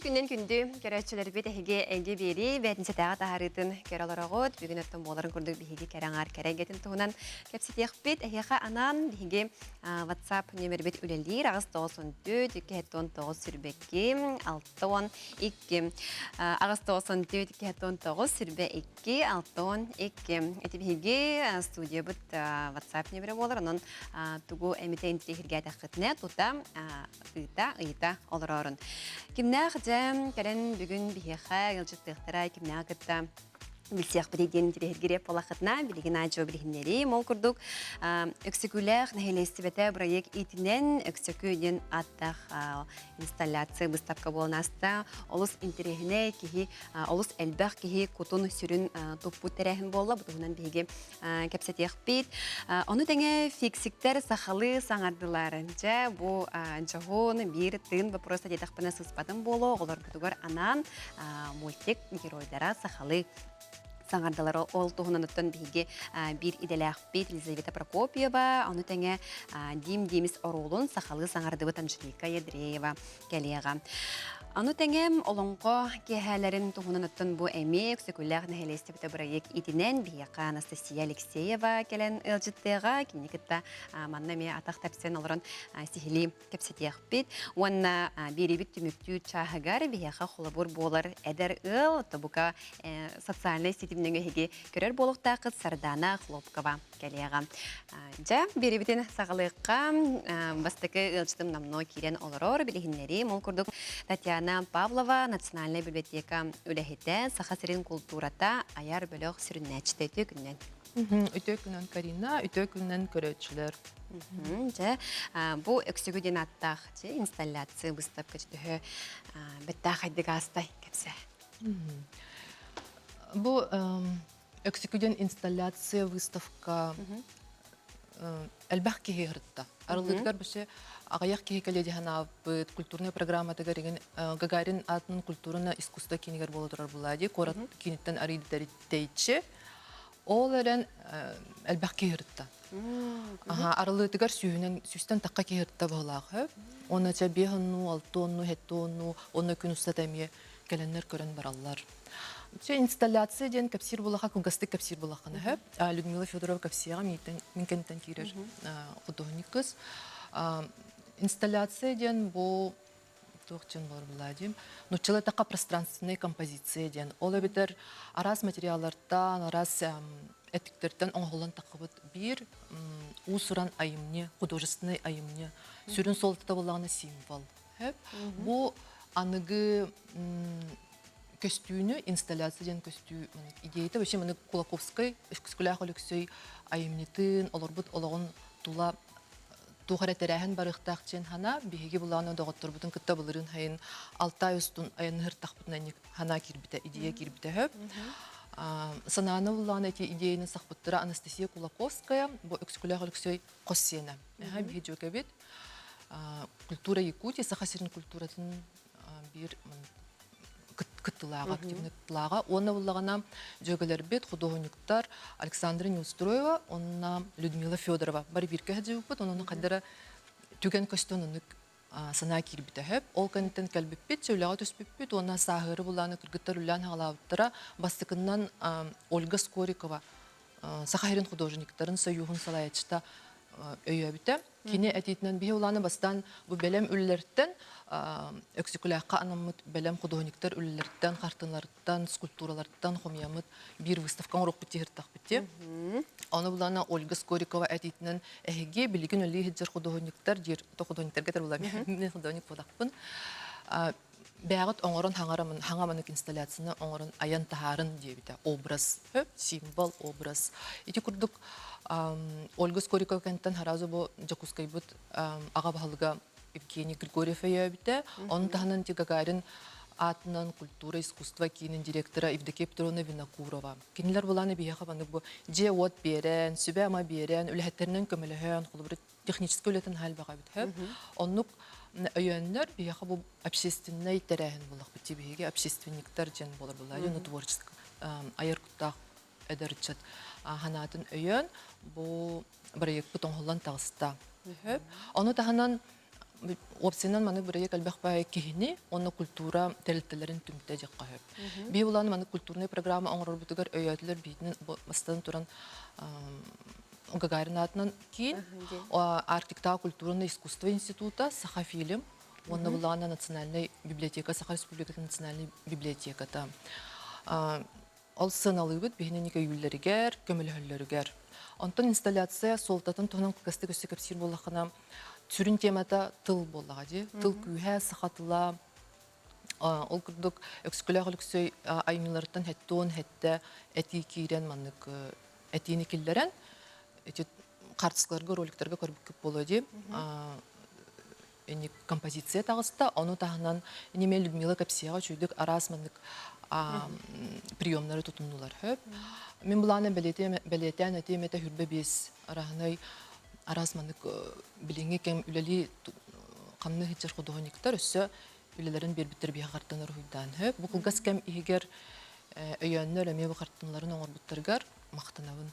Үтүө күнүнэн күндү көрөөччүлэрбит эһиги эйгэ биэрии бээтинсэтээҕи таһаарыытын көрө олороҕут. Бүгүн оттон буоларын курдук биһиги кэрэ аҥаар кэрэ эйгэтин туһунан кэпсэтиэхпит. Эһиэхэ анаан биһиги WhatsApp нүөмэрбит үлэлиир 894 219 22 62 894 219 22 2 62. Ити биһиги студиябыт WhatsApp нөмерэ буолар. Онон тугу эмитэ интириэһиргээтэххитинэ тута ыыта, ыйыта олороорун. Кимнээх дьэ кэлэн бүгүн биһиэхэ ыалдьыттыахтара, кимнээх кытта билсиэхпитий диэн интириэһиргириэп буолаххытына, билигин аадьуо билиһиннэрии. Ол курдук Өксөкүлээх нэһилиэстибэтэ бырайыак иитинэн Өксөкү диэн ааттаах инсталляция быыстапка буолан ааста. Олус интэриэһинэй киһи олус элбэх киһи кутун сүрүн туппут тэрээһин буолла. Бу туһунан биһиги кэпсэтиэхпит. Ону тэҥэ фиксиктэр сахалыы саҥардылар. Дьэ, бу дьоһун биир тыын вопрос диэтэхпинэ сыыспатым буолуо. Оҕолорбутугар анаан мультик геройдара сахалыы саҥардылар. Ол туһунан оттон биһиги биир идэлээхпит Елизавета Прокопьева, ону тэҥэ Дим Димис оруолун сахалыы саҥардыбыт Анжелика Ядреева кэлиэҕэ. Ону тэҥэ олоҥхо киэһээлэрин туһунан оттон бу эмиэ Өксөкүлээх нэһилиэстибэтэ бырайыак иитинэн биһиэхэ Анастасия Алексеева кэлэн ыалдьыттыаҕа. Кинини кытта манна эмиэ атах тэпсэн олорон сиһилии кэпсэтиэхпит. Уонна биэриибит түмүктүүр чааһыгар биһиэхэ холобур буолар эдэр ыал, тобука социальнай ситимнэҥ эһиги көрөр буолуохтааххыт Сардаана Хлопкова кэлиэҕэ. Дьэ, биэрибитин саҕалыахха. Бастакы ыалдьытым номнуо киирэн олорор. Билиһиннэриим ол курдук Татьяна Павлова, Национальнай библиотека үлэһитэ, Саха сирин култуурата айар бөлөх сүрүннээччитэ. Үтүө күнүнэн. Үтүө күнүнэн, Карина, үтүө күнүнэн көрөөччүлэр. Дьэ, бу Өксөгү диэн ааттаах инсталляция выставка төһө бэттээхэйдик аастай кэпсээ. Бу Өксөкү диэн инсталляция выставка элбэх киһи ыһырытта. Арыллыытыгар бу аҕыйах киһи кэлиэ дии санаабыт культурнай программатыгар игин Гагарин аатынан культурно искусство киинигэр буола турар буолаа дии куорат кииниттэн арыйдары тэйиччи. Ол эрэн элбэх киһи ыһырытта. Арыллыытыгар сүүһүнэн сүүстэн тахха киһи ыһырытта быһылаах хөп. Уонна чэ биэс оннуу, алта оннуу, сэттэ оннуу, уонна күн устата эмиэ кэлэннэр көрөн бараллар. Все инсталляция диэн кэпсиир булаха кылгастык кэпсиир булаххына хөп. Людмила Федорова кэпсиэҕэ миитин мин кэнниттэн киирэр художник кыз. Инсталляция диэн бу туох диэн болар була Нуччала така пространственная композиция диэн. Ол эбэтэр араас материаллартан, араас этиктэртэн оҥоһуллан таххыбыт биир уус-уран айымньы, художественный айымньы. Сүрүн суолтата буоллаҕына символ. Бу аныгы көстүүнү инсталляция диэн көстүү идеята вообще маны Кулаковскай Өскүскүлээх Өлөксөй айымньытын олорбут олоҕун тула туох эрэ тэрээһин барыахтаах диэн хана биһиги булааны доҕотторбутун кытта былырыын хайын Алтай устун айанныһыртахпытына хана киирбитэ идея киирбитэ хөп санааны буллааны эти идеяны сахпыттара Анастасия Кулаковская бу Өксөкүлээх Өлөксөй хос сиэнэ биһи дьүөгэбит Культура Якутии Саха сирин культуратын биир кыттылааҕа, активный кыттылааҕа. Уонна буллаҕына дьүөгэлэрбит, худуоһунньуктар Александра Неустроева уонна Людмила Федорова бары бииргэ сылдьыбыппыт. Онон хайдара түгэн көстөн оннук санаа киирбитэ сөп. Ол кэнниттэн кэлбиппит, үлэҕэ түспүппүт уонна сааһыары булааны кыргыттар үлэлээн хаалаабыттара. Бастакыннан Ольга Скорикова Саха сирин художниктарын союһун салайааччыта өйөөбүтэ. Кини этиитинэн биһи улааны бастаан бу бэлэм үлэлэртэн Өксөкүлээххэ анаммыт бэлэм художниктар үлэлэриттэн, хартыыналарыттан, скульптураларыттан хомуйаммыт биир выставка оҥоруохпут тиһиртахпыт дии. Ону булаана Ольга Скорикова этиитинэн эһиги билигин үлэлии сылдьар художниктар диир художниктарга этэр буолла мин художник буолахпын бэйэҕит оҥорон хаҥарамын хаҥа манык инсталляцияны оҥорон айан таһаарын диэбитэ образ символ образ ити курдук Ольга Скорикова кэнниттэн сразу бу Дьокуускайбыт аҕа баһылыга Евгений Григорьев өйөөбүтэ ону таһынан ити Гагарин аатынан культура искусство киинин директора Евдокия Петровна Винокурова кинилэр булааны биһиэхэ маннык бу дьиэ-уот биэрэн сүбэ-ама биэрэн үлэһиттэринэн көмөлөһөн холобур техническэй үлэтин хаалбаҕа эбит сөп. Оннук өйөөннөр биһиэхэ бу общественнай тэрээһин буоллахпыт дии биһиги общественниктар диэн буолар буолла дьону творчество айар куттаах эдэр ыччат санаатын өйөөн бу бырайыакпыт оҥоһуллан таҕыста. Ону таһынан Уопсайынан маны бырайыак элбэх баай киһини уонна культура тэрилтэлэрин түмтэ дьэххэ сөп. Биһи булааны маны культурнай программа оҥорорбутугар өйөөтүлэр биитинэн бастан туран Гагарин аатынан киин Арктиктааҕы культурнай искусство института Сахафильм уонна булаана национальнай библиотека Саха Республикатын национальнай библиотеката. Ол сыаналыыбыт биһини өйүүллэригэр, көмөлөһөллөрүгэр. Онтон инсталляция суолтатын туһунан кылгастык өссө кэпсиир буоллаххына, сүрүн темата тыл буоллаҕа дии. Тыл күүһэ, саха тыла, ол курдук Өксөкүлээх Өлөксөй айымньыларыттан хэттуон хэттэ этии киирэн маннык этиини киллэрэн ити хаартыскаларга, роликтарга көрбүккүт буолуо дии. Инник композиция таҕыста. Ону таһынан иниме Людмила Капсияҕа үчүгдүк араас маннык приемнары тутуннулар хөп. Мин былаана бэлиэтээн этиэм этэ хүрбэ биэс араһынай араас маннык билиҥҥи кэм үлэлии хамныы сылдьар художниктар өссө үлэлэрин биэрбиттэр биһиэхэ хартыына уруһуйдаан хөп. Бу кылгас кэм иһигэр өйөөннөр эмиэ бу хартыыналарын оҥорбуттарыгар махтанабын.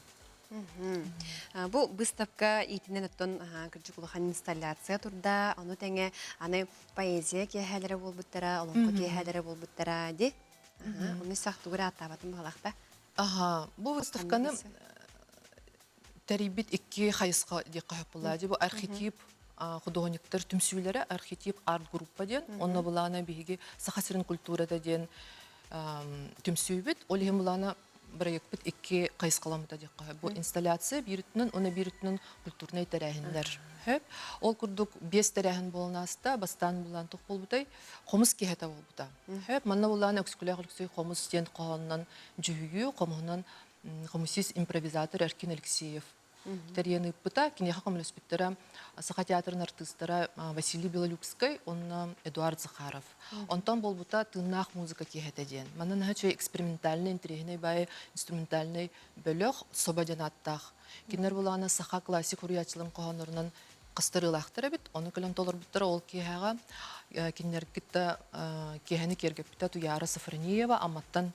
Бу выставка иитинэн оттон кырдьык улахан инсталляция турда, ону тэҥэ аны поэзия киэһээлэрэ буолбуттара, олоҥхо киэһээлэрэ буолбуттара ди. Ону сах тугу эрэ ааттаабатым баҕалаахта. Аха, бу выставканы тэрийбит икки хайысха диэххэ сөп буолла. Бу архетип художниктар түмсүүлэрэ, архетип арт-группа диэн, онно былаана биһиги Саха сирин культурата диэн түмсүүбүт. Ол иһин былаана бырайыакпыт икки хайысхаламмыта диэххэ бу инсталляция биир өттүнэн уонна биир өттүнэн культурнай тэрээһиннэр сөп. Ол курдук биэс тэрээһин буолан ааста. Бастаан булаан туох буолбутай? Хомус киһэтэ буолбута. Сөп. Манна булаан Өксөкүлээх Өлөксөй хомус диэн хоһоонунан дьүһүйүү, хомуһунан хомусист импровизатор Эркин Алексеев тэрийэн ыыппыта. Киниэхэ көмөлөспүттэрэ Саха театрын артыыстара Василий Белолюбскай уонна Эдуард Захаров. Онтон буолбута тыыннаах музыка киэһэтэ диэн. Манна наһаа үчүгэй экспериментальнай, интэриэһинэй баайы инструментальнай бөлөх Собо диэн ааттаах. Кинилэр булаана саха классик суруйааччыларын хоһооннорунан хастарыылаахтар эбит. Ону кэлэн толорбуттара ол киэһэҕэ кинилэр кытта киэһэни киэргэппитэ Туйаара Сафрониева Амматтан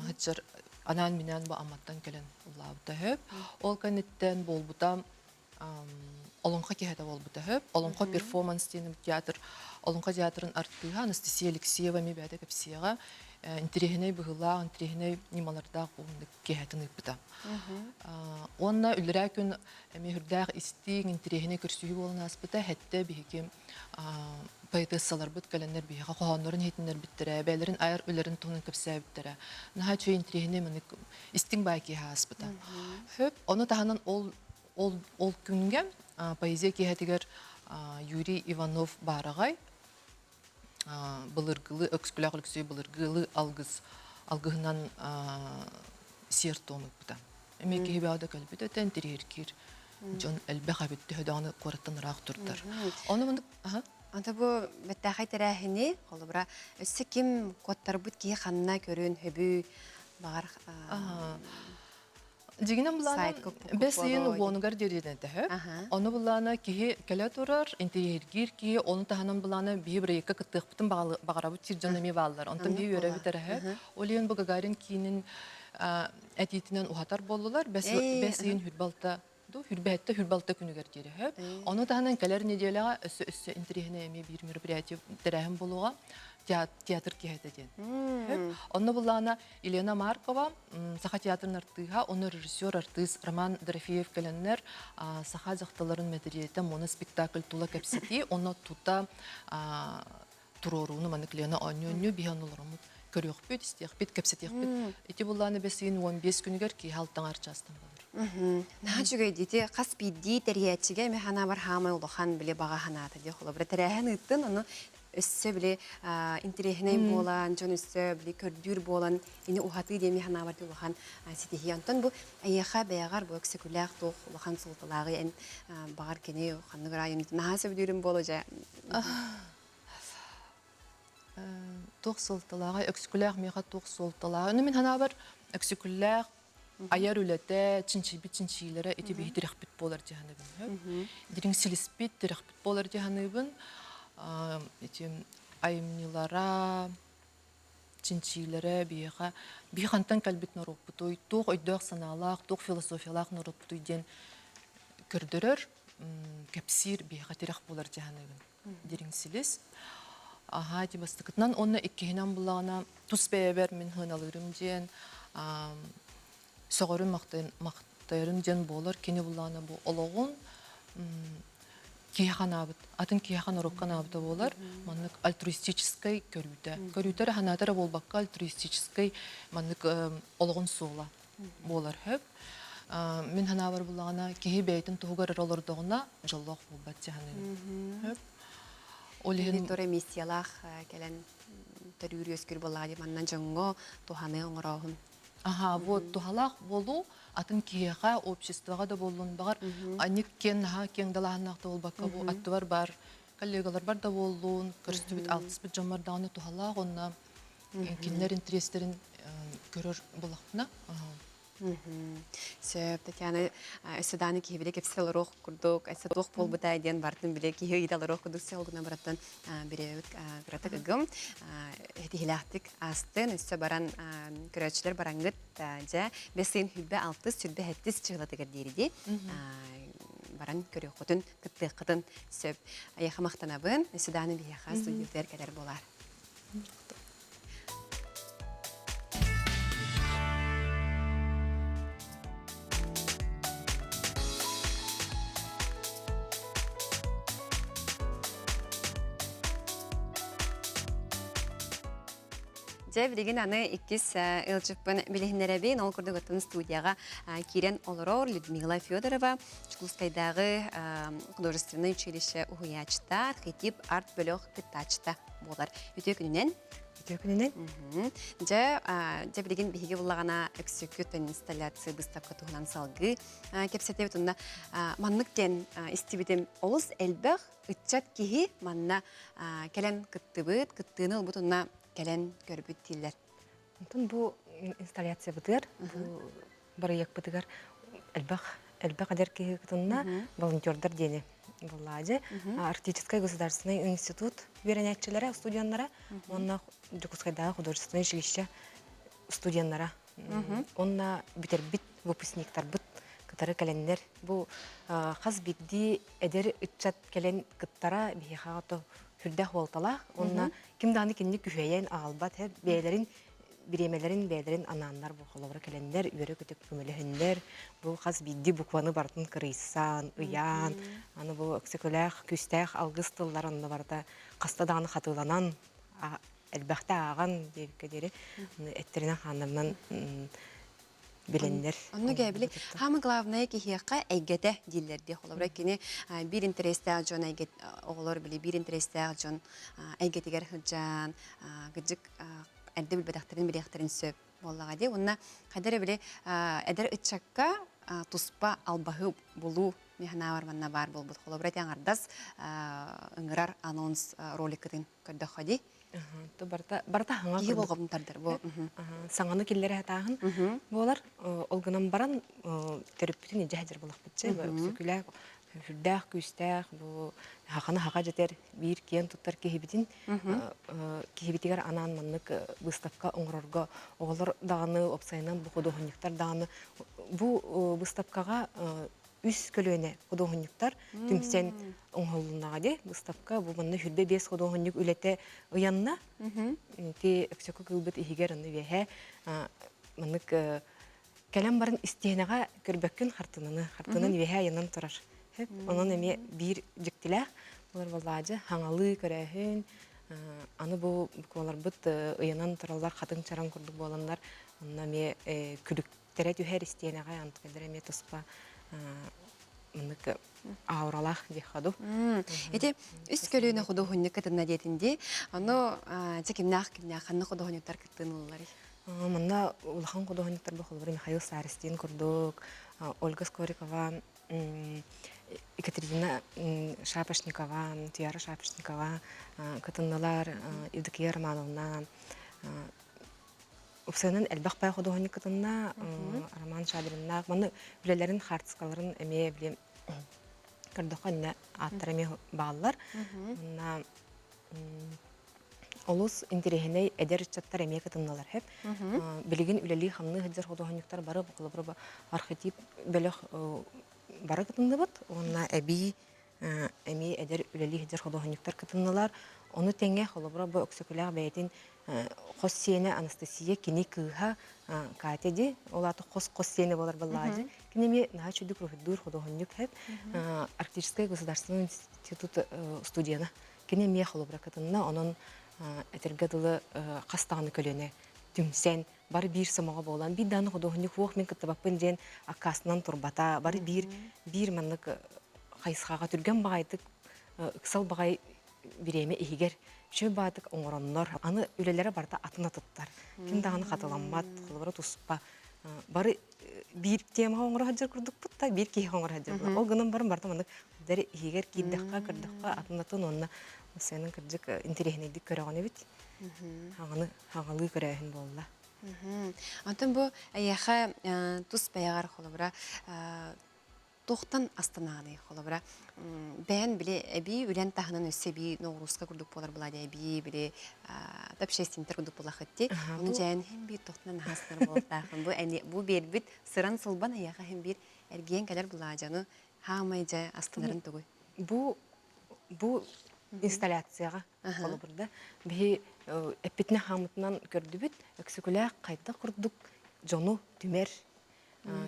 Хаччар анаан-минээн бу Амматтан кэлэн ыллаабыта сөп. Ол кэнниттэн буолбута Олоҥхо киһитэ буолбута сөп. Олоҥхо перформанс диэн театр, Олоҥхо театрын артыыһа Анастасия Алексеева эмиэ бэйэтэ кэпсиэҕэ интэриэһинэй быһыылаах, интэриэһинэй ньымалардаах уһуннук киэһэтин ыыппыта. Уонна үллэрээ күн эмиэ үрдээх истиҥ, интэриэһинэй көрсүһүү буолан ааспыта. Хэттэ биһиги поэтессаларбыт кэлэннэр биһиэхэ хоһооннорун иһитиннэрбиттэрэ, бэйэлэрин айар үлэрин туһунан кэпсээбиттэрэ. Наһаа үчүгэй интэриэһинэй маннык истиҥ баай киэһэ ааспыта. Хөп, ону таһынан ол ол ол күҥҥэ поэзия киэһэтигэр Юрий Иванов Баараҕай былыргылыы Өксөкүлээх Өлөксөй былыргылыы алгыс алгыһынан сиэр-туом ыыппыта. Эмиэ киһи бөҕө да кэлбит этэ, интэриэһиргиир дьон элбэх эбит, төһө даҕаны куораттан ыраах турдар. Ону мындык Anta бу бэттээхэй тэрээһини, холобура, өссө ким куоттарбыт киһи ханна көрүөн хөбүй, баҕар Дьиҥинэн былаана бэс ыйын уонугар диэри төһө. Ону былаана киһи кэлэ турар, интэриэһиргиир киһи, ону таһынан былаана биһи бырайыакка кыттыахпытын баҕарабыт сир дьон эмиэ бааллар. Онтон биһи үөрэбит эрэһэ. Ол иһин бу Гагарин киинин этиитинэн уһатар буоллулар. Бэс ыйын хүрбалта ду хүрбэһэттэ хүрбалта күнүгэр диэри сөп. Ону таһынан кэлэр нэдиэлэҕэ өссө өссө интэриэһинэй эмиэ биир мероприятие тэрээһин буолуоҕа. Театр киэһэтэ диэн. Онно буллаана Елена Маркова Саха театрын артыыһа, онно режиссер артыыс Роман Дорофеев кэлэннэр саха дьахталларын мэтириэтэ моно-спектакль тула кэпсэтии, онно тута туруорууну маннык Лена оонньуу-оонньуу биһи оннуларыммыт көрүөхпүт, истиэхпит, кэпсэтиэхпит. Ити буллааны бэсиин 15 күнүгэр киэһэ алтаҥар чаастан болор. Наһаа үчүгэй дии. Хас биирдии тэрийээччигэ эмэ ханаабар хаамай улахан били баҕа санаата дии. Холобура тэрээһин ыыттын, ону өссө били интэриэһинэй буолан, дьон өссө били көрдүүр буолан, ини уһатыы диэми санаабар улахан ситиһии. Онтон бу эйиэхэ бэйэҕэр бу өксөкүлээх туох улахан суолталааҕый эн баҕар кини ханнык эрэ айымньытын наһаа сөбүлүүрүм буолуо дьэ. Туох суолталааҕый? Өксөкүлээх миэхэ туох суолталааҕый? Ну мин санаабар өксөкүлээх айар үлэтэ, чинчийбит чинчийиилэрэ ити биһи тирэхпит буолар дии саныыбын. Дириҥ силиспит, тирэхпит буолар дии саныыбын. Ити айымньылара, чинчиилэрэ биһиэхэ биһи хантан кэлбит норуоппутуй, туох өйдөөх-санаалаах, туох философиялаах норуоппутуй диэн көрдөрөр, кэпсиир биһиэхэ тирэх буолар дии саныыбын. Дириҥ силис. Аһаа, ити бастакытынан уонна иккиһинэн буллаҕына тус бэйэбэр мин сыаналыырым диэн сөҕөрүм махтайарым диэн буолар. Кини буллаҕына бу олоҕун киһиэхэ анаабыт, атын киһиэхэ норуокка анаабыта буолар. Маннык альтруистическай көрүүтэ. Көрүүтэ эрэ санаата эрэ буолбакка альтруистическай маннык олоҕун суола буолар сөп. Мин санаабар буллаҕына киһи бэйэтин туһугар эрэ олордоҕуна дьоллоох буолбат дии саныыбын. Сөп. Ол иһин Тура миссиялаах кэлэн төрүүр үөскүүр буоллаҕа дии манна дьоҥҥо туһаны оҥорооһун. Аха, вот туһалаах буолуу атын киһиэхэ, обществоҕа да буоллун баҕар аньык киэн наһаа киэҥ далааһыннаах да буолбакка бу аттыбар баар коллегаларбар да буоллун, көрүстүбүт алтыспыт дьоммор даҕаны туһалаах уонна кинилэр интэриэстэрин көрөр буоллахпына. Сөп, Татьяна, өссө дааны киһи биле кэпсэл олоруох курдук, өссө туох буолбута диэн бартын биле киһи ыйыта олоруох курдук сыалгына бараттан бирэбит кыратык ыгым этиһилээхтик астын, өссө баран көрөөччүлэр бараҥҥыт дьэ бэсин хүлбэ алтыс сүрбэ хэттис чыһылатыгар диэриди баран көрүөххүтүн, кыттыаххытын сөп. Айаха махтанабын, өссө дааны биһиэхэ студиятыгар кэлэр буолаар. Дьэ, билигин аны иккис ыалдьыппын билиһиннэрэбин. Ол курдук оттон студияҕа киирэн олорор Людмила Федорова, Дьокуускайдааҕы художественнай училище уһуйааччыта, архетип арт-бөлөх кыттааччыта буолар. Үтүө күнүнэн. Үтүө күнүнэн. Дьэ, дьэ билигин биһиги буллаҕына өксөкү инсталляция быыстапка туһунан салгыы кэпсэтэбит. Онно маннык диэн истибитим олус элбэх ыччат киһи манна кэлэн кыттыбыт, кыттыыны ылбыт уонна кэлэн көрбүт дииллэр. Онтон бу инсталляциябытыгар, бу бырайыакпытыгар элбэх элбэх эдэр киһи кытынна волонтердар диэни буллаадьы Арктическай государственный институт үөрэнээччилэрэ студеннара уонна Дьокуускайдааҕы художественнай училище студеннара уонна бүтэрбит выпускниктарбыт кытары кэлэннэр бу хас биирдии эдэр ыччат кэлэн кыттара биһиэхэ ото сүрдээх уолталаах уонна ким даҕаны кинини күһэйэн аҕалбат бэйэлэрин бириэмэлэрин бэйэлэрин анааннар бу холобура кэлэннэр үөрэ-көтө көмөлөһөннөр бу хас биирдии букваны барытын кырыйсан ыйаан аны бу өксөкөлөөх күүстээх алгыс тыллар онно барыта хаста даҕаны хатыланан элбэхтэ ааҕан диэбиккэ диэри эттэринэн-хааннарынан билэннэр. Онно гээбили самое главное киһиэхэ эйгэтэ дииллэр дии. Холобура кини биир интэриэстээх дьон эйгэ оҕолор били биир интэриэстээх дьон эйгэтигэр сылдьан кыдьык эрдэ билбэтэхтэрин билиэхтэрин сөп буоллаҕа дии. Уонна хайда эрэ били эдэр ыччакка туспа албаһы булуу механаабар манна баар буолбут. Холобура ити аҥардас ыҥырар анонс роликкытын көрдөххө дии. Барыта барыта хаҥа Киһи болҕомтун тардар бу. Саҥаны киллэрэ сатааһын буолар. Ол гынан баран төрүппүтүн илдьэ сылдьар буоллахпытчы. Өксөкүлээх сүрдээх күүстээх бу хаханы хаха дьэтэр биир киэн туттар киһибитин киһибитигэр анаан маннык выставка оҥорорго оҕолор даҕаны уопсайынан бу худуоһунньуктар даҕаны бу выставкаҕа үс көлүөнэ худуоһунньуктар түмсэн оҥоһулуннаҕа дии выставка бу манна 25 худуоһунньук үлэтэ ыйанна ити өксөкү кыылбыт иһигэр онно үөһэ маннык кэлэн баран истиэнэҕэ көрбөккүн хартыынаны хартыынан үөһэ айанан турар онон эмиэ биир дьиктилээх булар буоллаадьы хаҥалыы көрөөһүн аны бу букваларбыт ыйанан тураллар хатыҥ чараҥ курдук буоланнар онно эмиэ күлүктэрэ түһэр истиэнэҕэ антыкайдара эмиэ туспа маннык ауралаах диэххэ дуу. Ити үс көлүөнэ худуоһунньук кытынна диэтин дии. Ону дьэ кимнээх кимнээх ханна худуоһунньуктар кыттыын ылларый? Манна улахан худуоһунньуктар бу холобура Михаил Старостин курдук, Ольга Скорикова, Екатерина Шапошникова, Туяра Шапошникова кытыннылар, Евдокия Романовна Упсайынан элбэх бай худуоһунньук кытынна, Роман Шадриннаах. Манна үлэлэрин хаартыскаларын эмиэ били көрдөххө иннэ ааттара эмиэ бааллар. Манна олус интэриэһинэй эдэр ыччаттар эмиэ кытынналар сөп. Билигин үлэлии-хамныы сылдьар худуоһунньуктар бары холобура архетип бөлөх бары кытынныбыт уонна эбии Эмиэ эдэр үлэлии сылдьар худуоһунньуктар кытыннылар. Ону тэҥэ, холобура, бу Өксөкүлээх бэйэтин хос сиэнэ Анастасия кини кыыһа Катя ди, ол аата хос-хос сиэнэ буолар баллаадьы. Кини эмиэ наһаа үчүгдүк уруһуйдуур худуоһунньук хэп. Арктическай государственный институт студена. Кини эмиэ холобура кытынна, онон этэргэ дылы хас даҕаны көлүөнэ түмсэн, бары биир сомоҕо буолан, биир даҕаны худуоһунньук суох мин кыттыбаппын диэн аккаастанан турбата, бары биир биир маннык хайысхаҕа түргэн баҕайытык ыксал баҕай бириэмэ иһигэр үчүгэй баҕайытык оҥороннор, аны үлэлэрэ барыта атын атыттар. Ким даҕаны хатыламмат, холобура туспа. Бары биир темаҕа оҥоро сылдьар курдукпут да, биир киһи оҥоро сылдьар. Ол гынан баран барыта маннык иһигэр киирдэххэ, көрдөххө атын-атын уонна сценан кырдьык интэриэһинэйдик көрөҕүн эбит. Хаҥаны хаҥалыы көрөөһүн буолла. Онтон бу эйиэхэ тус бэйэҕэр холобура туохтан астынааный холобура бэйэн били эбии үлэн таһынан өссө эбии ноҕурууска курдук буолар буолаа эбии били общественниктар курдук буолахытти ону дьээн иһин биир тохтунан аһаастар буолтаахын бу бу биэрбит сыран сылбан эйиэхэ иһин биир эргийэн кэлэр булаа дьону хаамай дьэ астынарын тугуй бу бу инсталляцияҕа холобурда биһи эппитинэ хаамытынан көрдүбүт өксөкүлээх хайдах курдук дьону түмэр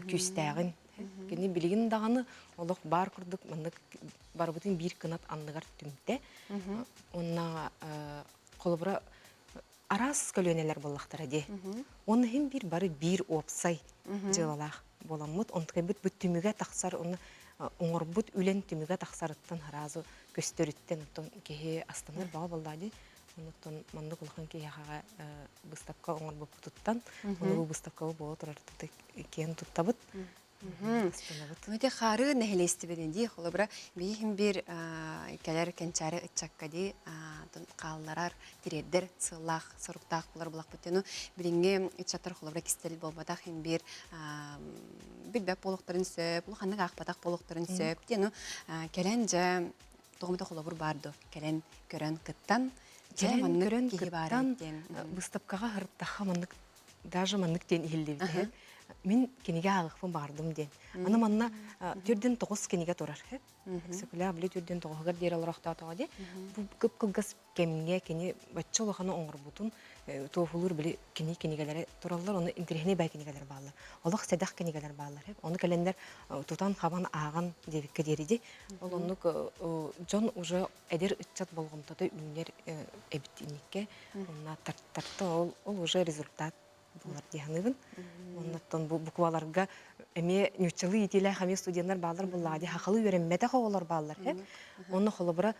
күүстээҕин. Кини билигин даҕаны олох баар курдук маннык барыбытын биир кынат анныгар түмтэ. Уонна холобура араас көлүөнэлэр буоллахтара дии. Уонна иһин биир бары биир уопсай дьыалалаах буоламмыт, онтукайбыт бу түмүгэ тахсар, уонна оҥорбут үлэн түмүгэ тахсарыттан сразу көстөрүттэн оттон киһи астынар баҕа буоллаа дии. Оннуттан маннык улахан киһиэхэҕэ быыстапка оҥорбуппутуттан, ону бу быыстапкабы буола турар киэн туттабыт. Ну ити хаарыы нэһилиэстибэтин дии холобура биһим бир кэлэр кэнчээри ыччакка дии хаалларар тириэрдэр сыаллаах соруктаах булар булахпыт ну билиҥҥи ыччаттар холобура кистэл буолбатах им бир билбэт буолуохтарын сөп улаханнык аахпатах буолуохтарын сөп диэн ну кэлэн дьэ тоҕо да холобур баар дуо кэлэн көрөн кыттан дьэ маннык көрөн киһи баар кыттан эбит диэн выставкаҕа һырыттахха маннык даже маннык диэн иһиллибит мин кинигэ ааҕыахпын баҕардым диэн аны манна түрдэн тоҕус кинигэ турар Өксөкүлээх били түрдэн тоҕуһугар диэри олорохтоотоҕо дии бу кып-кылгас кэмҥэ кини бачча улаханы оҥорбутун туоһулуур били кини кинигэлэрэ тураллар, ону интэриэһинэй бай кинигэлэр бааллар. Олох сэдэх кинигэлэр бааллар. Ону кэлэннэр тутан-хабан ааҕан диэбиккэ диэри дии. Ол оннук дьон уже эдэр ыччат болҕомтото үүнэр эбит инникке. Онно тартарта ол, ол уже результат буолар дии саныыбын. Оннуттан бу букваларга эмиэ ньуччалыы иитиилээх эмиэ студеннар бааллар буоллаҕа дии хахалы үөрэммэтэх оҕолор бааллар. Онно холобура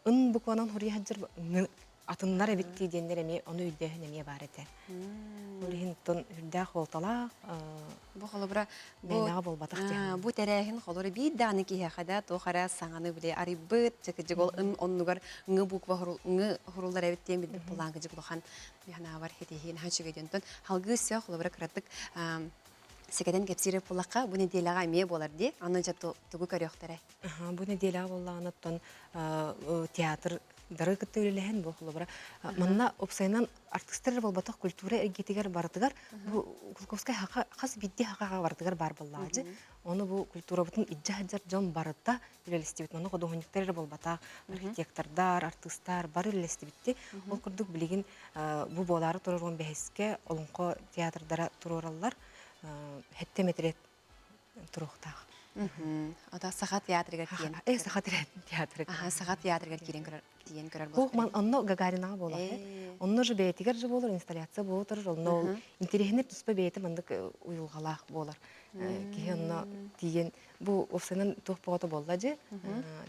ын букванан хоруйа сылдьар атыннар эбит дии диэннэр эмиэ ону өйдөөһүн эмиэ баар этэ. Ол иһин оттон үрдээх буолталаах Бу холобура бу мээнэҕэ буолбатах диэн. Бу тэрээһин холобура биир даҕаны киһиэхэ да туох эрэ саҥаны били арыйбыт, кыдьык ол ын оннугар ҥы буква ҥы хуруллар эбит диэн билбит булаан кыдьык улахан биһанаабар хитиһиин хаан үчүгэй диэн. Онтон халгыы өссө холобура кыратык сикэтэн кэпсиир буоллахха бу нэдиэлэҕэ эмиэ буолар дии. Аны дьэ тугу көрүөхтэрэ? Бу нэдиэлэҕэ буоллаҕына оттон театр дары кытта үлэлэһэн бу холобура манна уопсайынан артыыстар эрэ буолбатах культура эйгэтигэр барытыгар бу Кулаковскай хаха хас биирдии хахаҕа барытыгар баар буоллаҕа ону бу культурабытын илдьэ сылдьар дьон барыта үлэлэстибит манна худуоһунньуктар эрэ буолбатах архитектордар артыыстар бары үлэлэстибитти ол курдук билигин бу буолаары турар уон бэһискэ олоҥхо театрдара туруораллар хэттэ метрет туруохтаах. Ото Саха театрыгар тиийэн. Э, Саха театрыгар. Аха, Саха театрыгар киирэн көрөр, тиийэн көрөр Хух, ман онно Гагаринаҕа буолар. Онно же бэйэтигэр же буолар, инсталляция буола турар, онно ол интэриэһинэй туспа бэйэтэ маннык уйулҕалаах буолар. Киһи онно тиийэн бу уопсайынан туох бөҕөтө буолла дьи,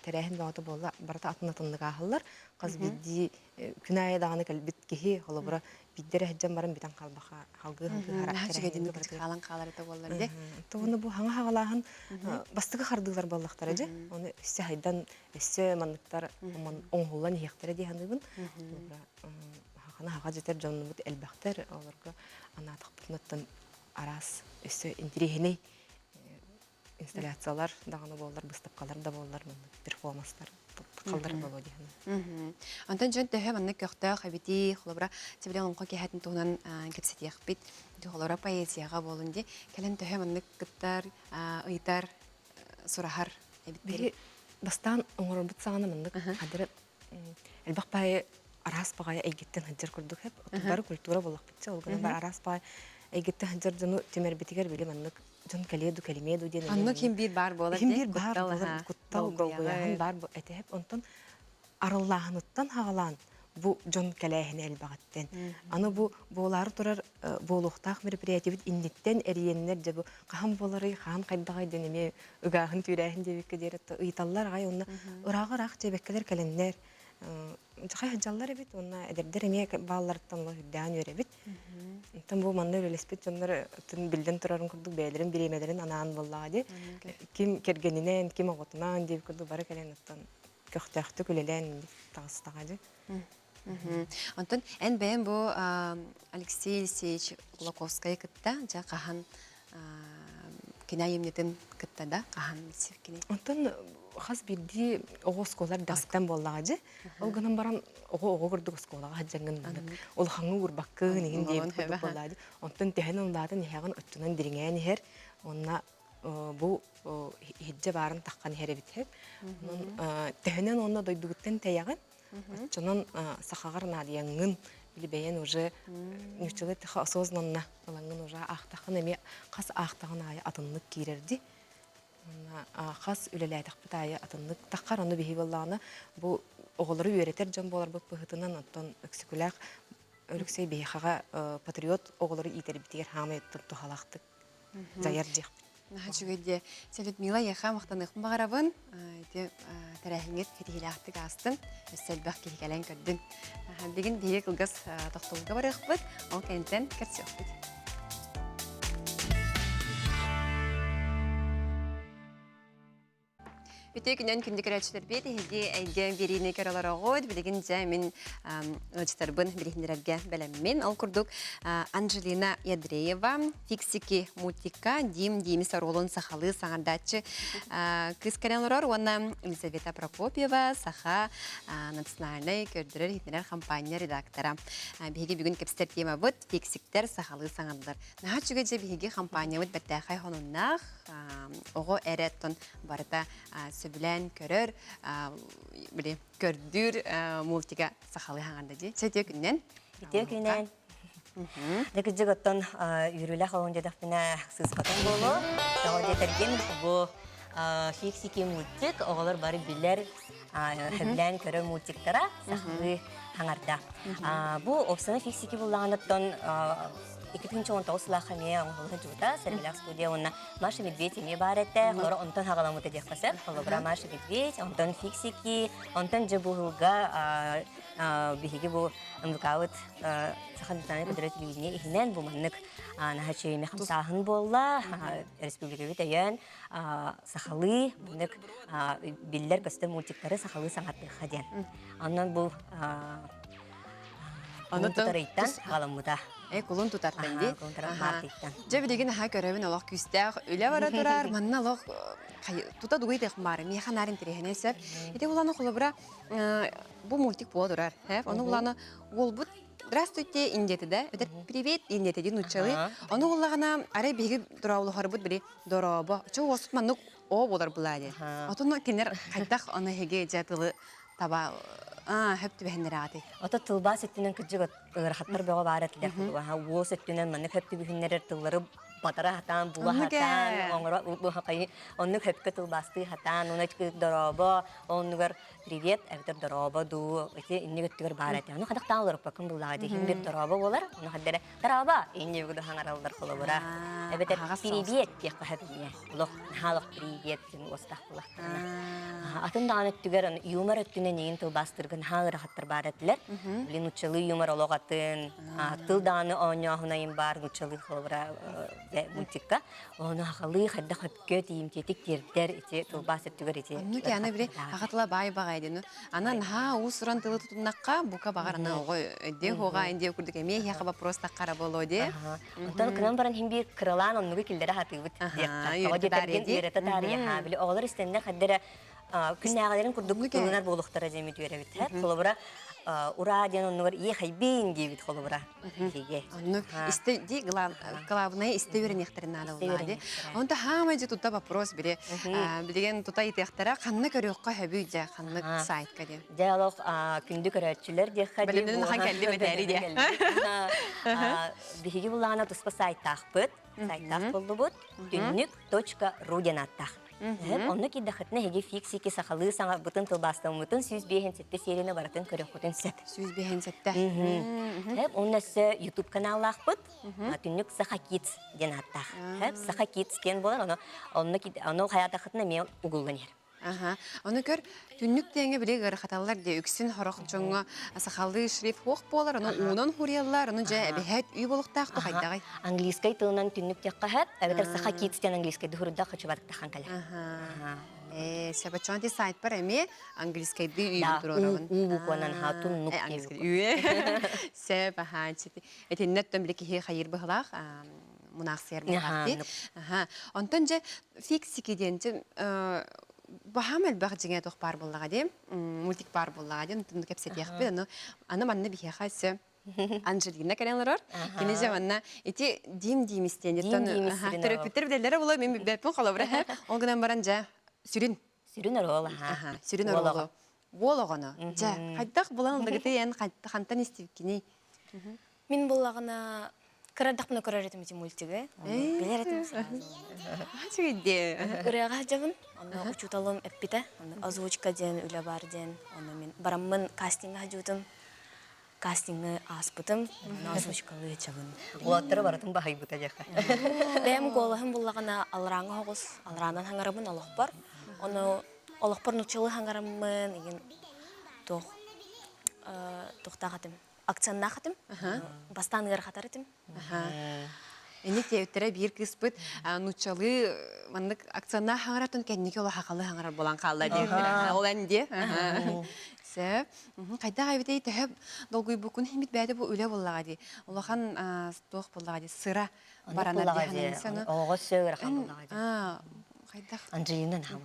тэрээһин бөҕөтө буолла, барыта атын-атыннык ааһаллар. Хас биирдии күн аайы даҕаны кэлбит киһи, холобура, биирдэ эрэ сылдьан баран бүтэн хаалбаха халгыы халгыы Наһаа үчүгэйдик хаалан хаалар этэ буоллар дии. Тугуну бу хаҥа хаҕалааһын бастакы хардыылар буоллахтара дьэ. Ону өссө хайдан өссө манныктар оҥоһуллан иһиэхтэрэ дии саныыбын. Хахана хаха дьэтэр дьоннубут элбэхтэр олорго анаатахпытынаттан араас өссө интириэһинэй инсталляциялар даҕаны буоллар, быыстапкалар да буоллар, маннык перформанстар халлар буолуо диэн. Онтон дьон төһө маннык көхтөөх эбитий, холобура, тибиле олоҥхо киэһэтин туһунан кэпсэтиэхпит. Холобура, поэзияҕа буолун дии. Кэлэн төһө маннык кыттар, ыйытар, сураһар эбиттэрий? Бастаан оҥорорбут саҕана маннык хадары элбэх баайы араас баҕайы эйгиттэн сылдьар курдук хэп. Бары культура буоллахпытча, ол гынан бар араас баҕайы эйгиттэн сылдьар дьону түмэрбитигэр били маннык дьон кэлиэ ду кэлимиэ ду диэн Оннук хим биир баар буолар хим биир баар буолар куттал долгуйаһын баар этэ онтон арыллааһыныттан хаҕалаан бу дьон кэлээһинэ элбэҕиттэн. Аны бу буолаары турар буолуохтаах мероприятиебит инниттэн эрийэннэр дьэ бу хаһан буоларый, хаһан хайдаҕай диэн эмиэ ыгааһын түүрээһин диэбиккэ диэри ыйыталлар аҕай уонна ырааҕы-ыраах диэбэккэлэр кэлэннэр дьахай сылдьаллар эбит уонна эдэрдэр эмиэ баалларыттан олох үрдээн үөрэбит. Оттон бу манна үлэлэспит дьоннор биллэн турарын курдук бэйэлэрин бириэмэлэрин анаан буоллаҕа дии. Ким кэргэнинэн, ким оҕотунаан диэбит курдук бары кэлэн оттон көхтөөхтүк үлэлээн таҕыстаҕа дии. Онтон эн бэйэм бу Алексей Елисеевич Кулаковскайы кытта дьэ хаһан кини айымньытын кытта да хаһан кини Онтон хас биирдии оҕо оскуолар даҕаттан буоллаҕа дьэ. Ол гынан баран оҕо оҕо курдук оскуолаҕа сылдьаҥҥын маннык улахаҥҥа уурбаккын иһин диэбит курдук буоллаҕа дии. Онтон төһөнөн улаатан иһэҕин оччонон дириҥээн иһэр. Уонна бу иһирдьэ баарын таххан иһэр эбит һэп. Онон төһөнөн уонна дойдугуттан тэйэҕин, оччонон сахаҕар наадыйаҥҥын, били бэйэн уже нууччалыы эттэххэ осознанно ылаҥҥын уже аахтаххын эмиэ хас аахтаҕын аайы атыннык киирэрди. Уонна хас үлэлээтэхпит аайы атыннык таххар ону биһи буоллаҕына бу оҕолору үөрэтэр дьон буоларбыт быһыытынан оттон Өксөкүлээх Өлөксөй биһиэхэҕэ патриот оҕолору иитэрбитигэр хаамай туһалаахтык дьайар диэхпит. Наһаа үчүгэй диэ. Сэ Людмила эйиэхэ махтаныахпын баҕарабын. Ити тэрээһиҥҥит ситиһиилээхтик аастын. Өссө элбэх киһи кэлэн көрдүн. Билигин биһиги кылгас тохтобулга барыахпыт. Ол кэнниттэн көрсүөхпүт. Үтүө күнүнэн күндү көрөөччүлэрбит, эһиги эйгэ биэриини көрө олороҕут. Билигин дьэ мин ыалдьыттарбын билиһиннэрэргэ бэлэммин. Ол курдук Анжелина Ядреева «Фиксики» мультикка Дим Димис оруолун сахалыы саҥардааччы кыыс кэлэн олорор уонна Елизавета Прокопьева саха национальнай көрдөрөр-иһитиннэрэр хампаанньа редактора. Биһиги бүгүн кэпсэтэр темабыт «Фиксиктэр сахалыы саҥардар». Наһаа үчүгэй дьэ биһиги хампаанньабыт бэртээхэй сонуннаах оҕо эрэ оттон барыта сөбүлээн көрөр, били көрдүүр мультига сахалыы хаҥарда дии. Чэ үтүө күннэн. Үтүө күнэн. Дьэ кырдьык оттон үөрүүлээх олоҥ диэтэхпинэ сыыспатым буолуо. Тоҕо диэтэргин бу фиксики мультик оҕолор бары билэр сөбүлээн көрөр мультиктара сахалыы хаҥарда. Бу опсана фиксики буллаҕыныттан 2019 сылаахха эмиэ оҥоһулла сылдьыбыта Сэргэлээх студия уонна Маша Медведь эмиэ баар этэ. Олору онтон хаҕаламмыта диэххэ сөп. Холобура Маша Медведь, онтон Фиксики, онтон дьэ бу сылга биһиги бу МВК-быт Саха национальнай көтөрө телевидение иһинэн бу маннык наһаа үчүгэй хамсааһын буолла. Республикабыт өйөөн сахалыы маннык биллэр-көстөр мультиктары сахалыы саҥардыахха диэн. Онон бу Ону тутарыйтан халаммыта. Э, кулун тутартан дии. Дьэ билигин аха көрөбүн олох күүстээх үлэ бара турар. Манна олох тута дугуй баары. Миэхэ наар интэриэһинэй сөп. Ити уланы холобура бу мультик буола турар. Ону уланы уолбут Здравствуйте, индиэти да, өтөр привет, индиэти дии нууччалыы. Ону уллаҕына арай биһиги дорооболоһорбут били дорообо. Чо уоспут маннык оо буолар булаа дии. Отон кинилэр хайдах ону эһиги дьэ тылы таба хөп түбэһиннэрээҕитий? Ото тылбаас өттүнэн кырдьык ыарахаттар бөҕө баар этилэр. Уос өттүнэн маннык хөп түбүһүннэрэр тыллары батара хатаан, була хатаан, оҥоро оннук хөпкө тылбаастыы хатаан, уна дорообо, оннугар привет, эбэтэр дорообо дуу, ити инник өттүгэр баар этэ. Ону хадахтаан олоруппаккын буллаҕа дии, хин бир дорообо буолар, ону хаддара дорообо, инни бүгү хаҥараллар холобура. Эбэтэр привет диэххэ сөп эмиэ. Олох наһаа привет диэн уостаах булахтарына. Атын даҕаны өттүгэр юмор өттүнэн эйин тылбаастыргын наһаа ыарахаттар баар этилэр. Блин, нуччалыы юмор олох атын, тыл даҕаны оонньооһунайын баар нуччалыы холобура мультикка. Ону хахалыы хайдах өпкө тиийимтиэтик тиэрдэр ити тылбаас өттүгэр ити. Оннук аны били аха тыла баай баҕай дину. Ана наһаа уус-уран тылы тутуннахха бука баҕар ана оҕо өйдүө хуоҕа индиэ курдук эмиэ иһиэхэ вопрос таххара боло дии. Онтон кынан баран хин биир кыралаан оннугу киллэрэ хатыыбыт диэххэ. Тоҕо диэтэргин үөрэтэ таарыйа. Били оҕолор истэннэр хаддара. Күннээҕилэрин курдук ылынар буолуохтара диэмит үөрэбит. Холобура, ураа диэн оннугар иэхэйбиин диэбит холобура. Оннук истэ ди главное истэ үөрэниэхтэрин наада буоллаа ди. Онто хаамай же тута вопрос бире билигин тута ыйытыахтара ханна көрүөххэ хөбүй дьэ ханнык сайтка диэн. Дьэ олох күндү көрөөччүлэр диэххэ дии. Бэлэмнэн ахан кэллим этээри диэ. Биһиги булаана туспа сайтаахпыт. Сайтаах буллубут. Түннүк.ру диэн ааттаах. Онно киирдэххитинэ эһиги фиксики сахалыы саҥарбытын тылбаастаммытын 157 серияны барытын көрүөххүтүн сөп. 157. Онно өссө YouTube каналлаахпыт. Түннүк Саха Kids диэн ааттаах. Саха Kids диэн буолар, ону онно ону хайаатаххытына эмиэ угуллан иһэр. Аха. Ону көр, түннүк диэҥҥэ били ыарахаталлар дии. Үксүн сорох дьоҥҥо сахалыы шрифт суох буолар, ону уунан хуруйаллар, ону дьэ эбэһээт үй буолуохтаах ту хайдаҕый? Английскай тылынан түннүк диэххэ сөп, эбэтэр Саха Kids диэн английскай дуһурдах хочубаттахан кэлэр. Аха. Ээ, сөп, ти сайтпар эмиэ английскайдыы үйбүн туруорабын. У букванан ха туннук диэбит. Сөп, аха. Итиннэ били киһи хайыр быһылаах мунаахсыйар быһылаах дии. Аха. Онтон дьэ фиксики диэн дьэ баһаам элбэх дьиҥэ туох баар буоллаҕа дии мультик баар буоллаҕа дии онтон кэпсэтиэхпит аны аны манна биһиэхэ өссө Анжелина кэлэн олорор. Кини дьэ манна ити Дим Димис диэн төрөппүттэр билэллэрэ буолуо мин билбэппин холобура ол гынан баран дьэ сүрүн сүрүн оруол аха сүрүн оруолу уол оҕону дьэ хайдах булан ыллыгытый эн хантан истибиккиний Мин буллаҕына кыра эрдэхпинэ көрөр этим ити мультигы. Билэр этим сразу. Үчүгэйдиэ. Ырыаҕа сылдьабын. Онно учууталым эппитэ. Онно озвучка диэн үлэ баар диэн. Онно мин бараммын кастиҥҥа сылдьыбытым. Кастиҥы ааспытым. Онно озвучкалыы сылдьабын. Уолаттары барытын баһыйбыта диэххэ. Бэйэм куолаһым буллаҕына аларааҥҥа соҕус, алараанан хаҥарабын олохпор. Ону олохпор нууччалыы хаҥараммын, игин туох туохтаах этим акценнаах этим. Бастаан ыарахатар этим. Инник диэбиттэрэ биир кыыспыт нууччалыы маннык акценнаах хаҥаратын кэнники олох хахалы хаҥарар буолан хаалла диэбиттэрэ. Ол эн диэ. Сөп. Хайдах эбитэй төһө долгуйбуккун иһимит бэйэтэ бу үлэ буоллаҕа дии. Улахан туох буоллаҕа дии сыра баранар дии санаан. Оҕоҕо сөп ыарахан буоллаҕа дии. Хайдах? Анджелина наһаа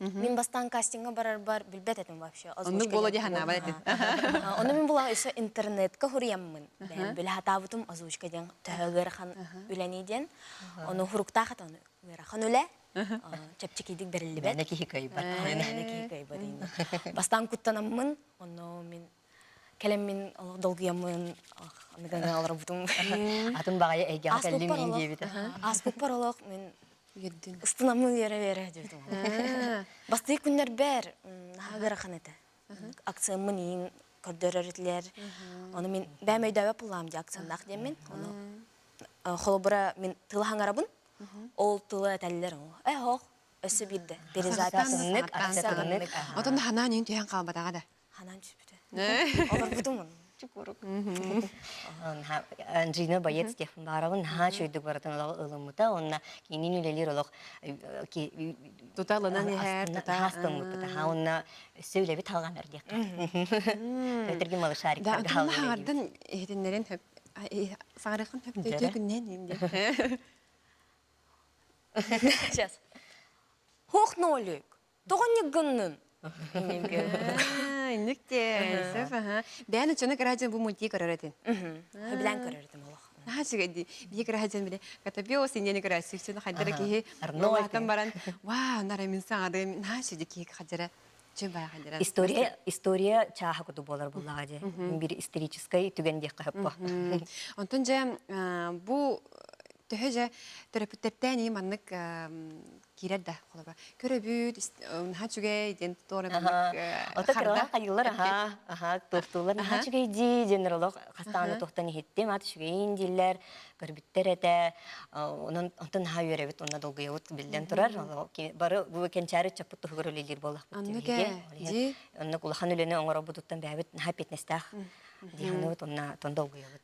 Мин бастаан кастиҥҥа барарбар билбэт этим вообще. Оннук буола дии санаабат этим. Ону мин була өссө интернетка хуруйаммын. Бэйэм билэ сатаабытым озвучка диэн төһө ыарахан үлэний диэн. Ону хуруктаах этэ ыарахан үлэ. Чэпчэкидик бэриллибэт. Мээнэ киһи кыайбат. Мээнэ киһи кыайбат инни. Бастаан куттанаммын, онно мин кэлэммин олох долгуйаммын аныгы олорбутум. Атын баҕайы эйгэҕэ кэллим мин диэбитэ. Ааспыппар олох мин Ыстынаммын үөрэ-үөрэ диэбитим. Бастакы күннэрбэр наһаа ыарахан этэ. Акцияммын иин көрдөрөр этилэр. Ону мин бэйэм өйдөөбөт буоллаҕым дии акцияннаах диэммин. Ону холобура мин тылы хаҥарабын. Ол тылы этэллэр. Э, ох, өссө биирдэ. Перезапись. Отон ханаан иин түһэн хаалбатаҕа да. Ханаан түспүтэ. Олорбутум Чукурук. Анжина боец диэхпин баарабын наһаа үчүгэйдик барытын олох ылыммыта уонна кинин үлэлиир олох тута ылынан иһэр тута астыммыппыт аха уонна өссө үлэбит халҕанар диэххэ Өтөргүн малышариктарга Да, хаҥардан иһитиннэрин хөп саҥарыаххын хөп үтүө күннээн диэн Сейчас. Хох нолик. Тоҕо ньыггыннын? Инник те, сөп аха. Бэйэн оччону кыраһа бу мультик көрөр этин. Сөбүлээн көрөр этим олох. Наһаа үчүгэй дии. Биһи кыраһа дьон биле катапиос иннени көрө сүксүн хайдара киһи улаатан баран вау нара мин саҥадым наһаа үчүгэй киһи хадьара чү баа хадьара. История история чааһа курдук буолар буллаҕа дии. Бир историческай түгэн диэххэ хөппө. Онтон дьэ бу төһө дьэ төрөппүттэртээн ии маннык киирэр да холобура көрөбүт наһаа үчүгэй диэн туора маннык Ото кыраҕа хайыллар аха аха туохтуулар наһаа үчүгэй дии диэннэр олох хастааны туохтан иһиттим ат үчүгэйин дииллэр көрбүттэр этэ онон онтон наһаа үөрэбит уонна долгуйабыт биллэн турар бары бу кэнчээри ыччаппыт туһугар үлэлиир буоллахпыт дии оннук улахан үлэни оҥоробутуттан бэйэбит наһаа эппиэтинэстээх дии саныыбыт уонна тон долгуйабыт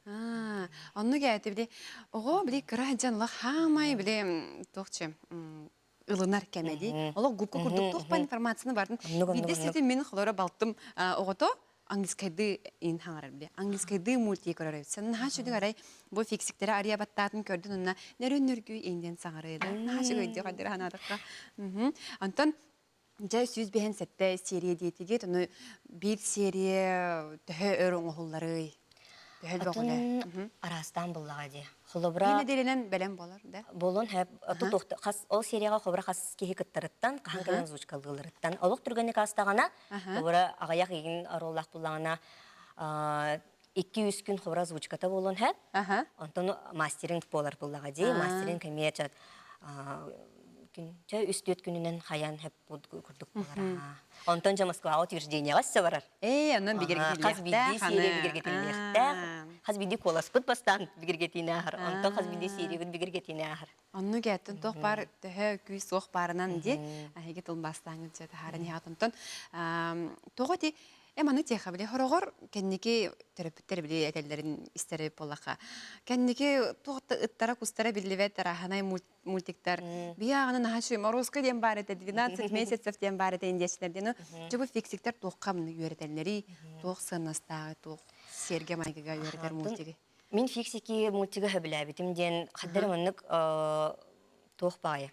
оннук ээти били оҕо били кыра дьон олох хаамай били туохчу ылынар кэмэ дии олох губка курдук туох ба информацияны бардын биирдэ ситим мин холоро балтым оҕото английскайды ин хаҥарар били английскайды мультик көрөр эбит сен наһаа үчүгэй арай бу фиксиктери арыйа баттаатын көрдүн онно нөрүн нөргүй инден саҥарыйда наһаа үчүгэй дии хаддыра ханаатахха онтон. Дьэ 157 серия диэтигит, ону биир серия төһө өр оҥоһулларый? Төһө элбэх үлэ? Атын араастаан буллаҕа дии. Биир Холобура, нэдиэлэнэн бэлэм буолар, да? буолуон сөп. Тутуохта хас ол серияҕа холобура хас киһи кыттарыттан, хаһан кэлэн озвучкалыыларыттан. Олох түргэнник аастаҕына, холобура аҕыйах игин оруоллаах буллаҕына, 2-3 күн холобура озвучката буолуон сөп. Онтон мастеринг буолар буллаҕа дии. Мастеринг эмиэ күн чэ үс-түөрт күнүнэн хайаан хөп курдук буолар. Онтон дьэ Москваҕа утверждениеҕа өссө барар. Ээ, онон Хас биирдии бигэргэтиллиэхтээх серия бигэргэтиллиэхтээх. Хас биирдии куоласпыт бастаан бигэргэтиини ааһар. Онтон хас биирдии сериябыт бигэргэтиини ааһар. Оннук эттин туох баар төһө күүс суох баарынан ди эһиги тылбаастааҥҥыт дьэ таһааран иһэҕит онтон тоҕо ити Э маны тиэхэ били хороҕор кэнники төрөппүттэр били этэллэрин истэр буоллахха кэнники туох да ыттара кустара биллибэт арааһынай мультиктар биһи ааҕына наһаа үчүгэй Морозко диэн баар этэ 12 месяцев диэн баар этэ индиэччилэр диэн дьэ бу фиксиктэр туохха маны үөрэтэллэрий туох сыаннастааҕый туох сиэргэ майгыга үөрэтэр мультиги Мин фиксики мультига сөбүлээбитим диэн хаддар маннык туох баайы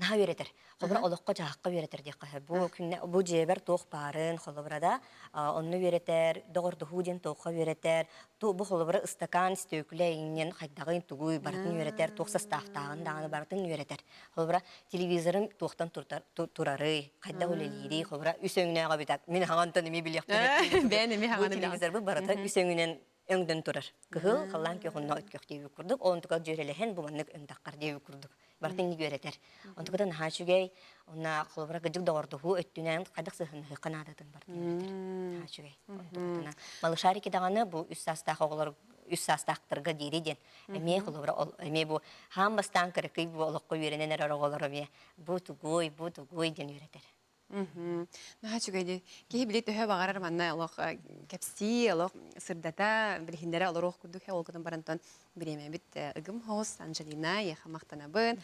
наһаа үөрэтэр. Холобура, олоххо-дьаһахха үөрэтэр диэххэ сөп. Бу күннэ бу дьиэбэр туох баарын, холобура да, онно үөрэтэр, доҕордоһуу диэн туохха үөрэтэр, бу холобура ыстакаан, стеклэ иҥнэн хайдаҕын тугуй барытын үөрэтэр, туох састаафтааҕын даҕаны барытын үөрэтэр. Холобура, телевизорым туохтан турарый, хайдах үлэлиирий, холобура, үс өҥнөөх эбит. Мин хаҥантан эмиэ билиэхпин Бэйэн эмиэ Бу телевизорбыт барыта үс өҥүнэн өҥдөн турар. Кыһыл, халлаан күөх онно өткөх диэбит курдук, ол онтука дьүөрэлэһэн бу маннык өҥдөххөр диэбит курдук. Барытын инник үөрэтэр. Онтуката наһаа үчүгэй. Онно холобура кыдьык доҕордоһуу өттүнэн хайдах сыһыннаһыахха наадатын барытын үөрэтэр. Наһаа үчүгэй. Онтукатына малышарики даҕаны бу үс саастаах оҕолор үс саастаахтарга диэри диэн эмиэ холобура эмиэ бу хаан бастаан кыракый бу олоххо үөрэнэн эрэр оҕолор эмиэ бу тугуй бу тугуй диэн үөрэтэр. Наһаа үчүгэй дии. Киһи били төһө баҕарар манна олох кэпсии, олох сырдата, билиһиннэрэ олоруох курдук ол гынан барантан бириэмэбит ыгым хоус Анжелина, эйиэхэ махтанабын.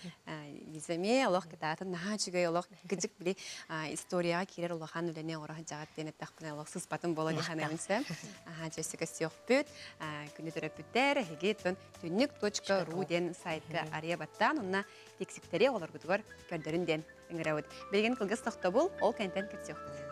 Лиза эмиэ олох кытаатын наһаа үчүгэй олох кыдьык били историяҕа киирэр улахан үлэни оҥоро сылдьаҕыт диэн эттэхпинэ олох сыспатын буола дии саныыбын сөп. Аһаа дьэ өссө көстүөхпүт. Күнү төрөппүттэр эһиги түннүк.ру диэн сайтка арыйа баттаан онно тиксиктэри оҕолоргутугар көрдөрүн диэн ыҥырабыт. Билигин кылгас тохтобул, ол кэнтэн кэпсиэхпит.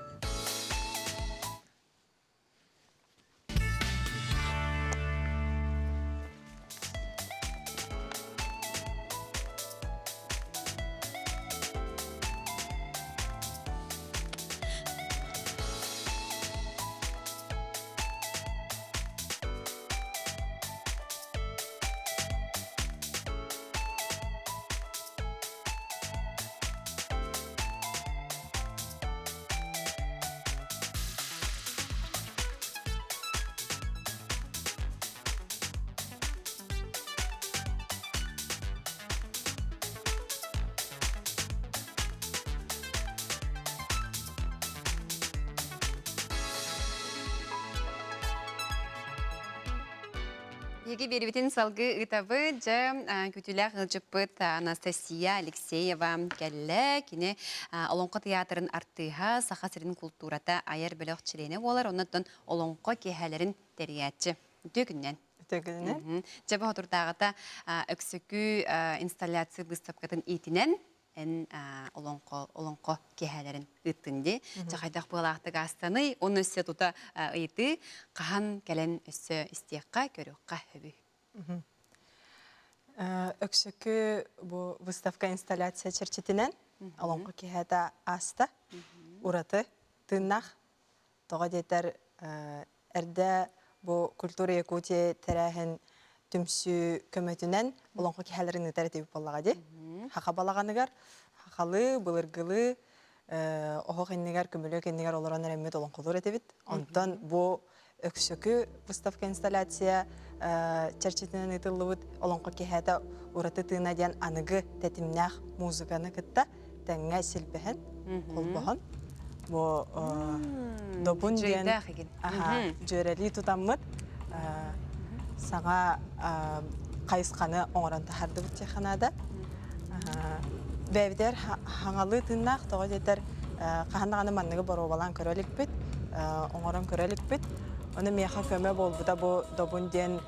Биһиги биэрибитин салгыы ыытабыт. Дьэ, күтүлээх ыалдьыппыт Анастасия Алексеева кэллэ. Кини Олоҥхо тыйаатырын артыыһа, Саха сирин култуурата айар бөлөх чилиэнэ буолар. Оннуттан Олоҥхо киэһэлэрин тэрийээччи. Үтүө күнүнэн. Үтүө күнүнэн. Дьэ, бу хотурдааҕыта Өксөкүү инсталляция быыстапкатын иитинэн эн олоҥхо олоҥхо киэһээлэрин ыыттын дии. Дьэ хайдах быалаахтык аастаный? Оны өссө тута ыйытыы хаһан кэлэн өссө истиэххэ, көрүөххэ сөбүй? Өксөкү бу выставка инсталляция чэрчитинэн олоҥхо киэһэтэ ааста. Ураты тыыннаах. Тоҕо диэтэр эрдэ бу Культура Якутии тэрээһин түмсүү көмөтүнэн олоҥхо киһэлэрин ыытар этибит буоллаҕа дии. Хаха балаҕаныгар хахалыы, былыргылыы оһох иннигэр, көмүлүөк иннигэр олорон эрэммит олоҥхолуур этибит. Онтон бу Өксөкү выставка инсталляция чэрчитинэн ыытыллыбыт олоҥхо киһээтэ ураты тыына диэн аныгы тэтимнээх музыканы кытта тэҥҥэ силбэһэн, холбоһон бу добун диэн дьүөрэлии тутаммыт саҥа хайысханы оҥорон таһаардыбыт диэххэ наада. Бэйэбитигэр хаҥалыы тыыннаах, тоҕо диэтэр хаһан даҕаны манныгы боруобалаан көрө иликпит, оҥорон көрө иликпит. Ону миэхэ көмө буолбута бу Добун диэн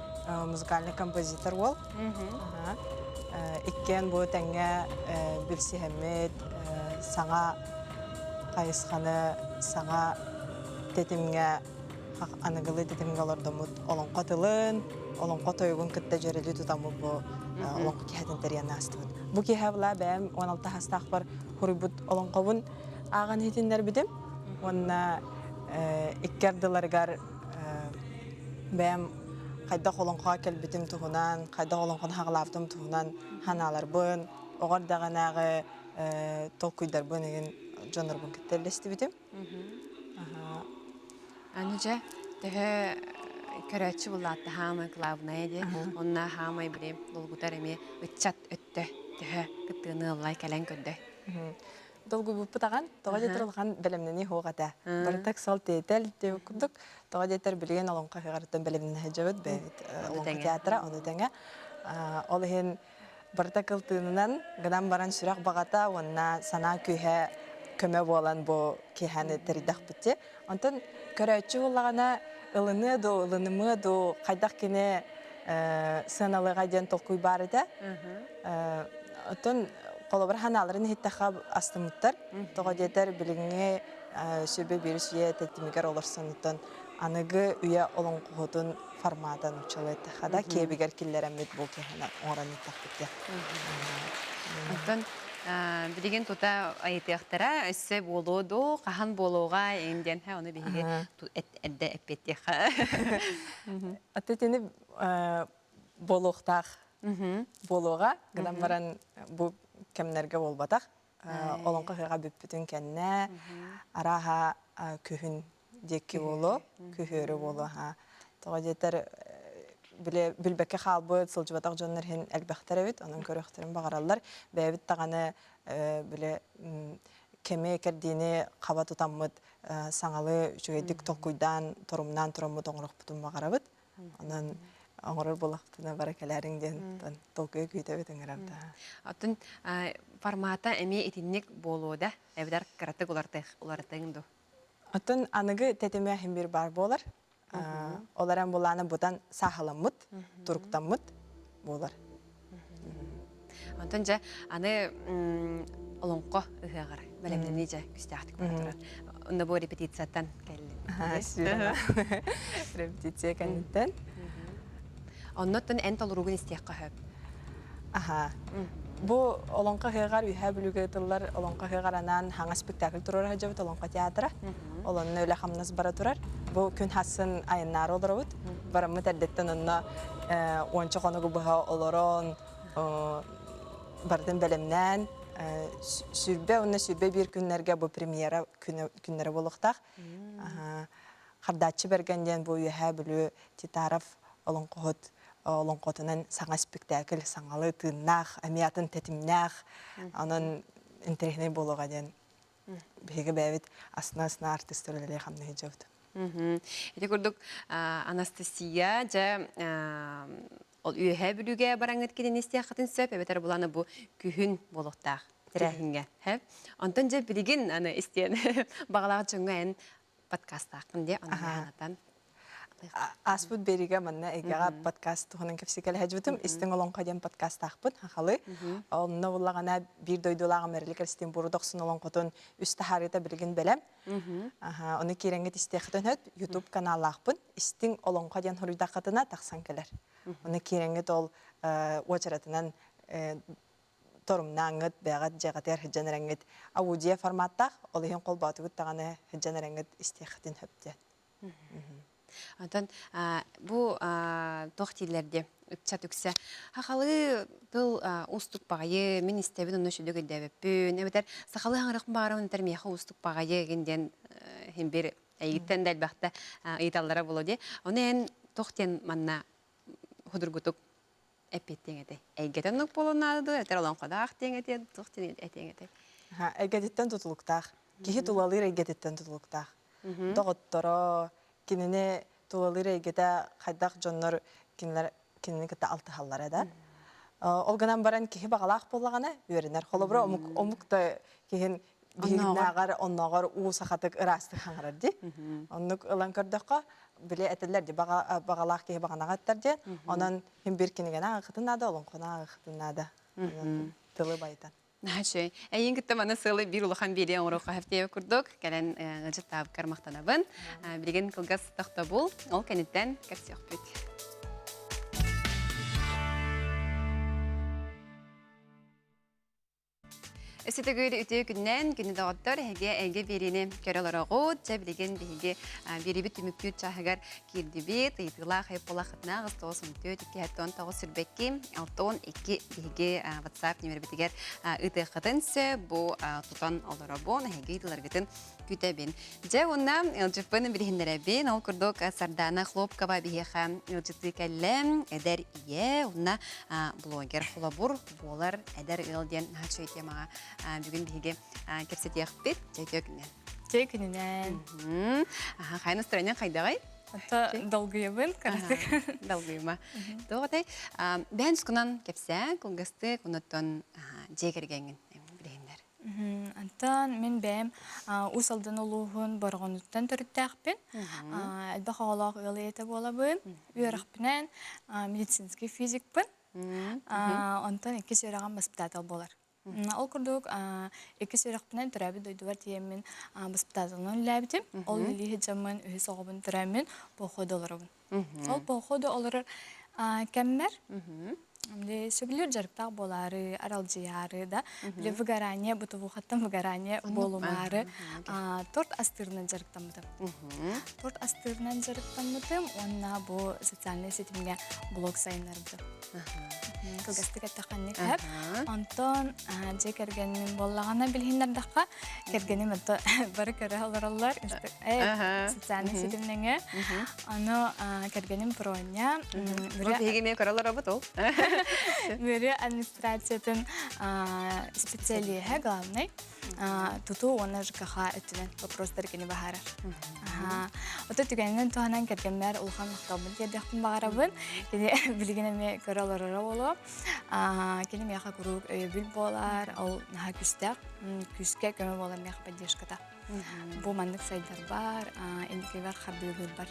музыкальный композитор уол. Иккиэн бу тэҥҥэ билсиһэммит, саҥа хайысханы саҥа тэтимҥэ аныгылыы тэтимҥэ олордоммут олоҥхо тылын, олоҥхо тойугун кытта дьүөрэлии тутаммыт бу олоҥхо киэһэтин тэрийэн аастыбыт. Бу киэһэ была бэйэм 16 саастаахпар хуруйбут олоҥхобун ааҕан иһитиннэрбитим уонна икки ардыларыгар бэйэм хайдах олоҥхоҕо кэлбитим туһунан, хайдах олоҥхону хаҕылаабытым туһунан санааларбын, оҕо эрдэҕинээҕи толкуйдарбын игин дьоннорбун кытта үллэстибитим. Аны дьэ, төһө көрөөччү буллаатта хаамай главное диye. Онна хаамай били долгутар эмиэ ыччат өттө төһө кыттыыны ыллай кэлэн көрдө. Долгуйбуппут аҕан, тоҕо диэтэр улахан бэлэмнэнии суох этэ. Барыта ыксал тиэтэл диэбит курдук, тоҕо диэтэр билигин олоҥхо ыһыаҕарыттан бэлэмнэнэ сылдьабыт бэйэбит олоҥхо театра, ону тэҥэ. Ол иһин барыта кыл тыынынан гынан баран сүрэх баҕата уонна санаа күүһэ көмө буолан бу киэһэни тэрийдэхпит дии. Онтон көрөөччү буоллаҕына ылыныа дуу, ылынымыа дуу, хайдах кини сыаналыаҕа диэн толкуй баар этэ. Оттон холобур ханааларын иһиттэххэ астыммыттар. Тоҕо диэтэр билиҥҥи сүбэ биир үйэ тэтимигэр олорсонуттан аныгы үйэ олоҥхоһутун формата нууччалыы эттэххэ да киэбигэр киллэрэммит бу киһини оҥорон ииттэхпит диэн. Оттон билигин тута ыйытыахтара өссө буолуо дуу, хаһан буолуоҕа эҥин диэн ону биһиги эрдэ эппиэттиэххэ. Аты итини буолуохтаах буолуоҕа гынан баран бу кэмнэргэ буолбатах. Олоҥхо ыһыаҕа бүппүтүн кэннэ арааһа күһүн диэки буолуо, күһүөрү буолуо. Тоҕо диэтэр били билбэккэ хаалбыт, сылдьыбатах дьоннор иһин элбэхтэр эбит, онон көрүөхтэрин баҕараллар. Бэйэбит даҕаны били кэми кэрдиини хаба тутаммыт саҥалыы үчүгэйдик толкуйдаан, торумнаан тураммыт оҥорохпутун баҕарабыт. Онон оҥорор буоллахпытына бара кэлээриҥ диэн толкуйа күүтэбит ыҥырар да. Оттон формата эмиэ итинник буолуо да, эбэтэр кыратык уларытыҥ дуу? Оттон аныгы тэтимэ иһин биир баар буолар. Ол эрэн булааны бутан сааһыламмыт, туруктаммыт буолар. Онтон дьэ аны олоҥхо ыһыаҕар бэлэмнэнии дьэ күстээхтик бара турар. Онно бу репетицияттан кэллин. Репетиция кэнниттэн. Оннуттан эн толоруугун истиэххэ сөп. Аха. Бу Олоҥхо ыһыаҕар Үөһээ Бүлүүгэ ыытыллар Олоҥхо ыһыаҕар анаан хаҥа спектакль туруора сылдьабыт Олоҥхо театра. Ол онно үлэ-хамнас бара турар. Бу күн хассын айаннаары олоробут. Бараммыт эрдэттэн онно уонча хонугу быһа олорон барытын бэлэмнээн сүүрбэ уонна 21 күннэргэ бу премьера күннэрэ буолуохтаах. Хардааччы Бэргэн диэн бу Үөһээ Бүлүү Титаров олоҥхоһут олоҥхотунан саҥа спектакль саҥалыы тыыннаах, эмиэ атын тэтимнээх, онон интэриэһинэй буолуоҕа диэн биһиги бэйэбит астына-астына артыыстар үлэлии хамнаһы дьабыт. Ити курдук Анастасия дьэ ол үөһээ Бүлүүгэ бараҥҥыт кинини истиэххитин сөп эбэтэр буланы бу күһүн буолуохтаах тэрээһиҥҥэ. Онтон дьэ билигин аны истиэн баҕалаах дьоҥҥо эн подкастааххын диэ онон Ааспыт биэриигэ манна эйгэҕэ подкаст туһунан кэпсикэлэһэдьибитим. Истиҥ олоҥхо диэн подкастаахпын хахалы. Онно буллаҕына биир дойдулааҕым Эрилик Эристиин Бурудохсун олоҥхотун үс таһаарыыта билигин бэлэм. Ону киирэҥҥит истиэххитин сөп. YouTube каналлаахпын. Истиҥ олоҥхо диэн хоруйдаххытына тахсан кэлэр. Ону киирэҥҥит ол уочаратынан торумнааҥҥыт, бэйэҕит дьиэҕитигэр сылдьан эрэҥҥит аудио форматтаах, ол иһин холбоотугут даҕаны сылдьан эрэҥҥит истиэххитин сөп диэн. Онтон бу туох дииллэр диэ ыччат үксэ сахалыы тыл уустук баҕайы мин истэбин онно сүдүк өйдөөбөппүн эбэтэр сахалыы хаҥырах баарым этэр миэхэ уустук баҕайы игин диэн иһин бир эйигиттэн да элбэхтэ ыйыталлара буолуо дии ону эн туох диэн манна худургутук эппиэттиэҥ этэй? Эйгэтэ оннук буолуон наада дуо? Этэр олоҥходоох диэҥ этиэ, туох диэн этиэҥ этэй? Эйгэтиттэн тутулуктаах. Киһи тулалыыр эйгэтиттэн тутулуктаах. Доҕотторо, кинини тулалыыр эйгэтэ хайдах дьоннор кинилэр кинини кытта алтыһаллара да. Ол гынан баран киһи баҕалаах буоллаҕына үөрэнэр. Холобура омук омук да киһин биһигиннээҕэр оннооҕор уу сахатык ыраастык хаҥарар дии. Оннук ылан көрдөххө, били этэллэр дии баҕалаах киһи баҕанаҕа эттэр диэн. Онон хим биир кинигэни ааҕыаххытын наада, олоҥхону ааҕыаххытын наада. Тылы байытан. Наһаа үчүгэй. Эйигин кытта маны сыалы биир улахан биэрии оҥоруохха сөп курдук. Кэлэн ыалдьыттаабыккар махтанабын. Билигин кылгас тохтобул, ол кэнниттэн көрсүөхпүт. Өссө төгүл үтүө күннэн, күнү доҕоттор, эһиги эйгэ биэриини көрө олороҕут. Дьэ, билигин биһиги биэриибит түмүктүүр чааһыгар киирдибит. Ыйытыылаах айыппалаахытына 914 219 сүрбэкки 62 биһиги WhatsApp нүмербитигэр ыытыаххытын сөп. Бу тутан олоробун, эһиги ыйытыыларгытын күүтэбин. Дьэ, уонна ыалдьыппын билиһиннэрэбин. Ол курдук Сардаана Хлопкова биһиэхэ ыалдьыттыы кэллэ. Эдэр ийэ, уонна блогер холобур буолар эдэр ыал диэн наһаа үчүгэй темаҕа бүгүн биһиги кэпсэтиэхпит. Чэй күнүнэн. Чэй күнүнэн. Аха, хайа настроение хайдаҕай? Ото долгуйабын кыратык. Долгуйума. Тоҕотай, бэйэн тускунан кэпсээ, кылгастык, онуттан дьиэ кэргэҥҥин билиһиннэр. Онтон мин бэйэм Уус Алдан улууһун Бороҕонуттан төрүттээхпин. Элбэх оҕолоох ыал ийэтэ буолабын. Үөрэхпинэн медицинский физикпын. Онтон иккис үөрэҕим баспытаатал буолар. Ол курдук иккис үөрэхпинэн төрөөбүт дойдубар тиийэммин баспытааталынан үлэлээбитим. Ол үлэлии сылдьаммын үһүс оҕобун төрөөммүн походу олоробун. Ол походу олорор кэммэр сөбүлүүр дьарыктаах буолаары, аралдьыйаары да, били выгорание, бытовухаттан выгорание буолумаары торт астыырынан дьарыктаммытым. Торт астыырынан дьарыктаммытым уонна бу социальнай ситимҥэ блог сайыннарбытым. Кылгастык эттэххэ сөп. Онтон дьиэ кэргэним буоллаҕына билиһиннэрдэххэ, кэргэним это бары көрө олороллор социальнай ситимнэҥэ. Аны кэргэним Проня. Биһиги эмиэ көрө олоробут ол. Мүрү администрациятын специалиһа главный. Тутуу уонна ЖКХ өттүнэн вопростар кини баһаарар. Ото түгэнинэн туһанан кэргэммэр улахан махталбын тиэрдиэхпин баҕарабын. Кини билигин эмиэ көрө олороро буолуо. Кини миэхэ куруук өйөбүл буолар, ол наһаа күүстээх, күүскэ көмө буолар миэхэ поддержката. Бу маннык сайдарбар, инникибэр хардыылыырбар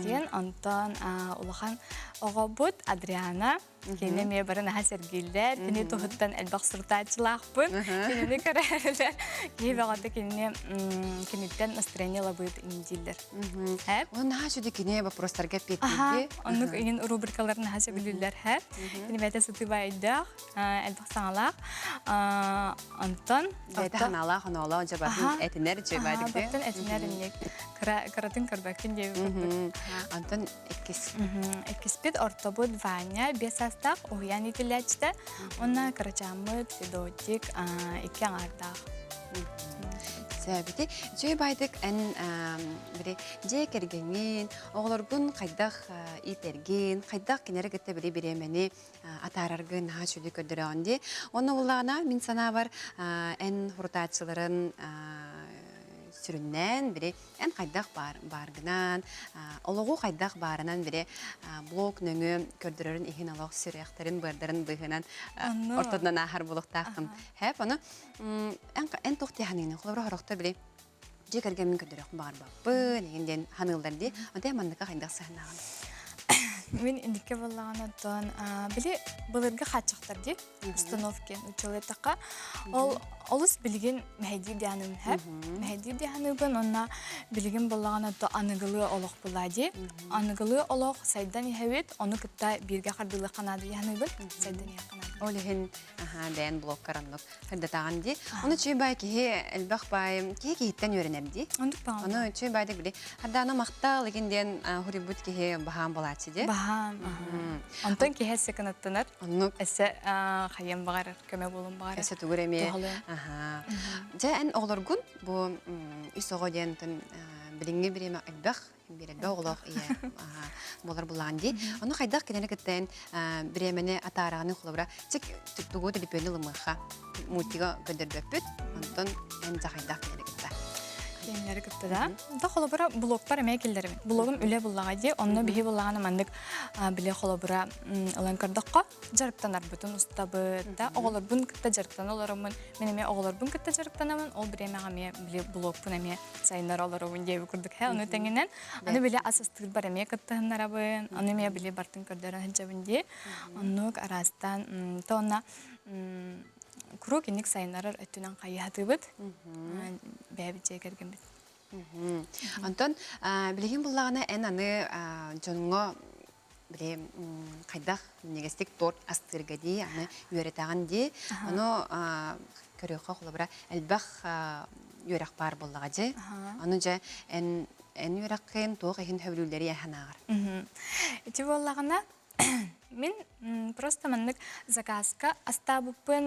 диэн. Онтон улахан оҕобут Адриана Кини эмиэ бары наһаа сэргииллэр. Кини туһуттан элбэх сурутааччылаахпын. Кинини көрөөрүлэр. Киһи бөҕөтө кинини киниттэн настроение ылабыт дииллэр. Ол наһаа сүдү кини вопростарга эппиэттиирди. Оннук иҥин рубрикаларын наһаа сөбүлүүллэр. Кини бэйэтэ сытыы өйдөөх, элбэх саҥалаах. Онтон Бэйэтэ ханаалаах оноолоох дьабатын этинэр дьыбаадыгды. Баттын этинэр инник. Кыратын көрбөккүн диэбит. Онтон Иккис. Иккиспит ортобут Ваня биэс саастаах уһуйаан иитиллээччитэ уонна кырачааммыт Федотик икки аҥаардаах. Сөбүти. Үчүгэй баайдык эн били дьиэ кэргэҥҥин, оҕолоргун хайдах иитэргин, хайдах кинилэри кытта били бириэмэни атаараргын наһаа үчүгэй көрдөрөҕүн дии. Онно буллаҕына мин санаабар эн хурутааччыларын сүрүннээн били Эн хайдах баар, бааргынан, олоҕу хайдах баарынан бири блог нөҥүө көрдөрөрүн иһин олох сүрэхтэрин, быардарын быыһынан ортотунан ааһар буолуохтааххын. Хэп, ону эн туох дии саныыгын? Холобура, сорохтор били дьиэ кэргэммин көрдөрүөхпүн баҕарбаппын, эҥин диэн саныыллар дии. Онтон манныка хайдах сыһыаннааҕын? Мин инникке буоллаҕына, оттон били былыргы хааччахтар дии установки учуолайтахха ол олус билигин мэһэйдиир дианым хэп мэһэйдиир дианыыбын онна билигин боллаҕына то аныгылыы олох була дии аныгылыы олох сайдан иһэбит ону кытта бииргэ хардыылыахха наада дианыыбын сайдан иһиэххэ наада ол иһин аха бэйэн блоккар оннук сырдатаҕын дии ону чүй баай киһи элбэх баай киһи киһиттэн үөрэнэр дии ону чүй баайдык били Хардаана махтал игин диэн хуруйбут киһи баһаам буолааччы дии баһаам Онтон киһи эссе кынаттанар. Оннук. Эссе хайыан баҕарар, көмө буолун баҕарар. Эссе тугур эмиэ. Дьэ эн оҕолоргун бу үс оҕо диэн билиҥҥи бириэмэ элбэх биир элбэх оҕолоох ийэ буолар булаан дии. Ону хайдах кинини кытта эн бириэмэни атаараҕыный холобура чик тугу төлөпүөнү ылымыахха мультига көрдөрбөппүт. Онтон эн дьэ хайдах кинини кытта? Кинилэри кытта да. Да холобура блогпар эмиэ киллэрибин. Блогум үлэ буллаҕа дии. Онно биһи буллаҕына маннык били холобура ылан көрдөххө дьарыктанарбытын устабыт да оҕолорбун кытта дьарыктана олороммун мин эмиэ оҕолорбун кытта дьарыктанабын ол бириэмэҕэ эмиэ били блогпун эмиэ сайыннара олоробун диэбит курдук һэ ону тэҥинэн аны били ас астыырбар эмиэ кыттыһыннарабын ону эмиэ били бартын көрдөрөн сылдьабын дии оннук араастаан то онно. Куруук инник сайыннарар өттүнэн хайыһатыбыт. Бэйэбит дьиэ кэргэммит. Онтон билигин буллаҕына эн аны дьоҥҥо били хайдах минньигэстик торт астыырга дии, аны үөрэтэҕин дии. Ону көрүөххэ холобура элбэх үөрэх баар буоллаҕа дьи. Ону дьэ эн эн үөрэххин туох иһин сөбүлүүллэри эн ааҕар. Ити буоллаҕына мин просто маннык заказка астаабыппын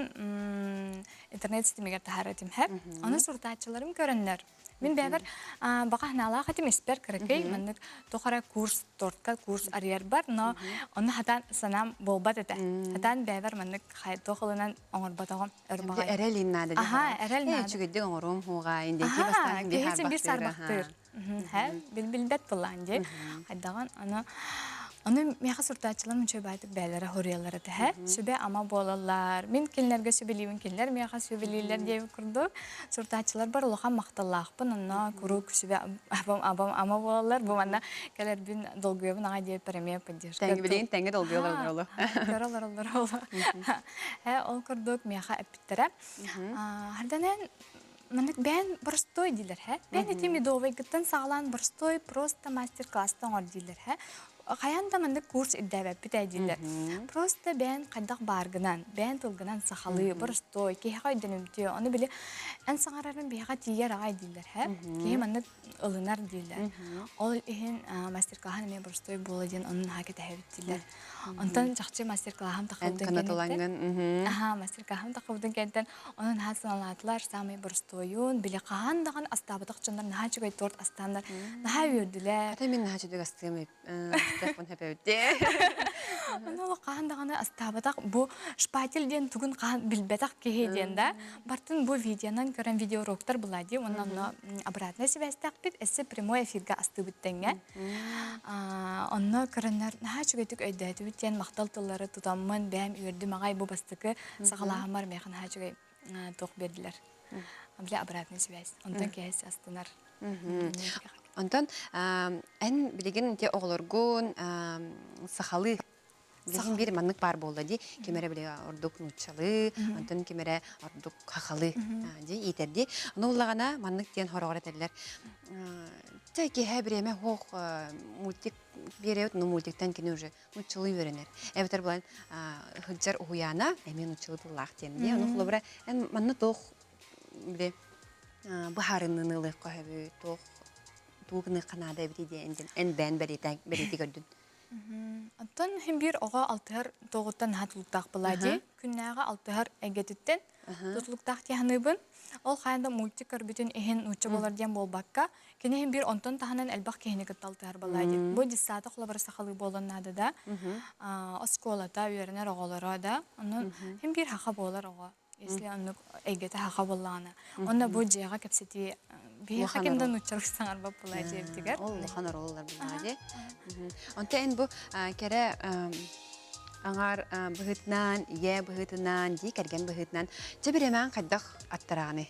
интернет ситимигэр таһаарар этим һэ. Ону сурутааччыларым көрөннөр Мин бэйэбэр баҕа санаалаах этим испэр кыракый маннык туох эрэ курс тортка курс арыйарбар, но ону хатаан санаам буолбат этэ. Хатаан бэйэбэр маннык туох ылынан оҥорботоҕум өр баҕайы. Эрэл ин наада Аха, эрэл наада. Үчүгэйдик оҥоруом хуоҕа индейки бастаан киһи бир саарбахтыыр. Һэ, билбэт былаан дии. Хайдаҕын аны Ону миэхэ сурутааччыларым үчүгэй баайтык бэйэлэрэ хоруйаллар этэ һэ. Сүбэ-ама буолаллар. Мин кинилэргэ сүбэлиибин, кинилэр миэхэ сүбэлииллэр диэбит курдук. Сурутааччыларбар улахан махталлаахпын. Онно куруук сүбэ абам ама буолаллар. Бу манна кэлэрбин долгуйабын аҕай диэбиппэр эмиэ поддержка. Тэҥҥэ билигин тэҥҥэ долгуйалар олороллор. Көрө олороллор ол. Э, ол курдук миэхэ эппиттэрэ. Харданан Маннык бэйэн боростуой дииллэр һэ. Бэйэн ити медовайгыттан саҕалаан боростуой просто мастер-класста оҥор дииллэр һэ. Хайаан да маннык курс ирдээбэппит ээ дииллэр. Просто бэйэн хайдах бааргынан, бэйэн тылгынан сахалыы, боростуой, киһиэхэ өйдөнүмтүө. Ону били эн саҥарарын биһиэхэ тиийэр аҕай дииллэр һэ. Киһи маннык ылынар дииллэр. Ол иһин мастер-класс эмиэ боростуой буола диэн онун наһаа кэтэһэбит дииллэр. Онтон чахчы мастер-клаһым тахабытын кэнниттэн. Аха, мастер-клаһым тахабытын кэнниттэн Онон наһаа сыаналаатылар, саамай боростуойун, били хаһан даҕаны астаабатах дьоннор наһаа үчүгэй торт астааннар наһаа үөрдүлэр. Ата мин наһаа үчүгэй астыам астыахпын сөпөбүттээ. Ону ол хаһан даҕаны астаабатах бу шпатель диэн тугун хаһан билбэтэх киһи диэн да бартын бу видеонан көрөн видеоуроктар была дии уонна онно обратная связьтаахпыт эссе прямой эфирга астыыбыт тэҥҥэ. Онно көрөннөр наһаа үчүгэйдик өйдөөтүбүт диэн махтал тыллары тутаммын бэйэм үөрдүм аҕай бу бастакы Саҕалааһыммар миэхэ наһаа үчүгэй туох биэрдилэр. Бile обратная связь. Онтон киһи астынар. Онтон эн билигин те оҕолоргун сахалыы билигин биир маннык баар буолла дии ким эрэ били ордук нууччалыы онтон ким эрэ ордук хахалыы дии иитэрдии ону уллаҕына маннык диэн хороҕор этэллэр чэ киэһэ бириэмэ суох мультик биэрэбит но мультиктан кини уже нуччалыы үөрэнэр. Эбэтэр булан сылдьар уһуйаана эмиэ нуччалыы тыллаах диэн дии. Ону холобура эн манна туох били быһаарыныыны ылыахха сөбүй, туох тугу гыныахха наада эбитий диэн эн бэйэн бэлиэтии көрдүн. Оттон иһин биир оҕо алтыһар туоҕуттан наһаа тулуктаах была дии. Күннээҕи алтыһар эйгэтиттэн тутулуктаах дии саныыбын. Ол хайан да мультик көрбүтүн иһин нуучча буолар диэн буолбакка, кини иһин биир онтон таһынан элбэх киһини кытта алтыһар балаа диэн. Бу детсада холобура сахалыы буолан наада да, оскуолата үөрэнэр оҕолоро да, онон иһин биир хаха буолар оҕо. Если оннук эйгэтэ хаха буоллаҕына. Онно бу дьиэҕэ кэпсэтии биһиэхэ ким да нууччалыы саҥарбат буолаа дьиэбитигэр. Ол улахан оруоллар буолаа дии. Онто эн бу кэрэ аҥаар быһыытынан, ийэ быһыытынан, дии кэргэн быһыытынан чэ бириэмэҕин хайдах аттараҕыный?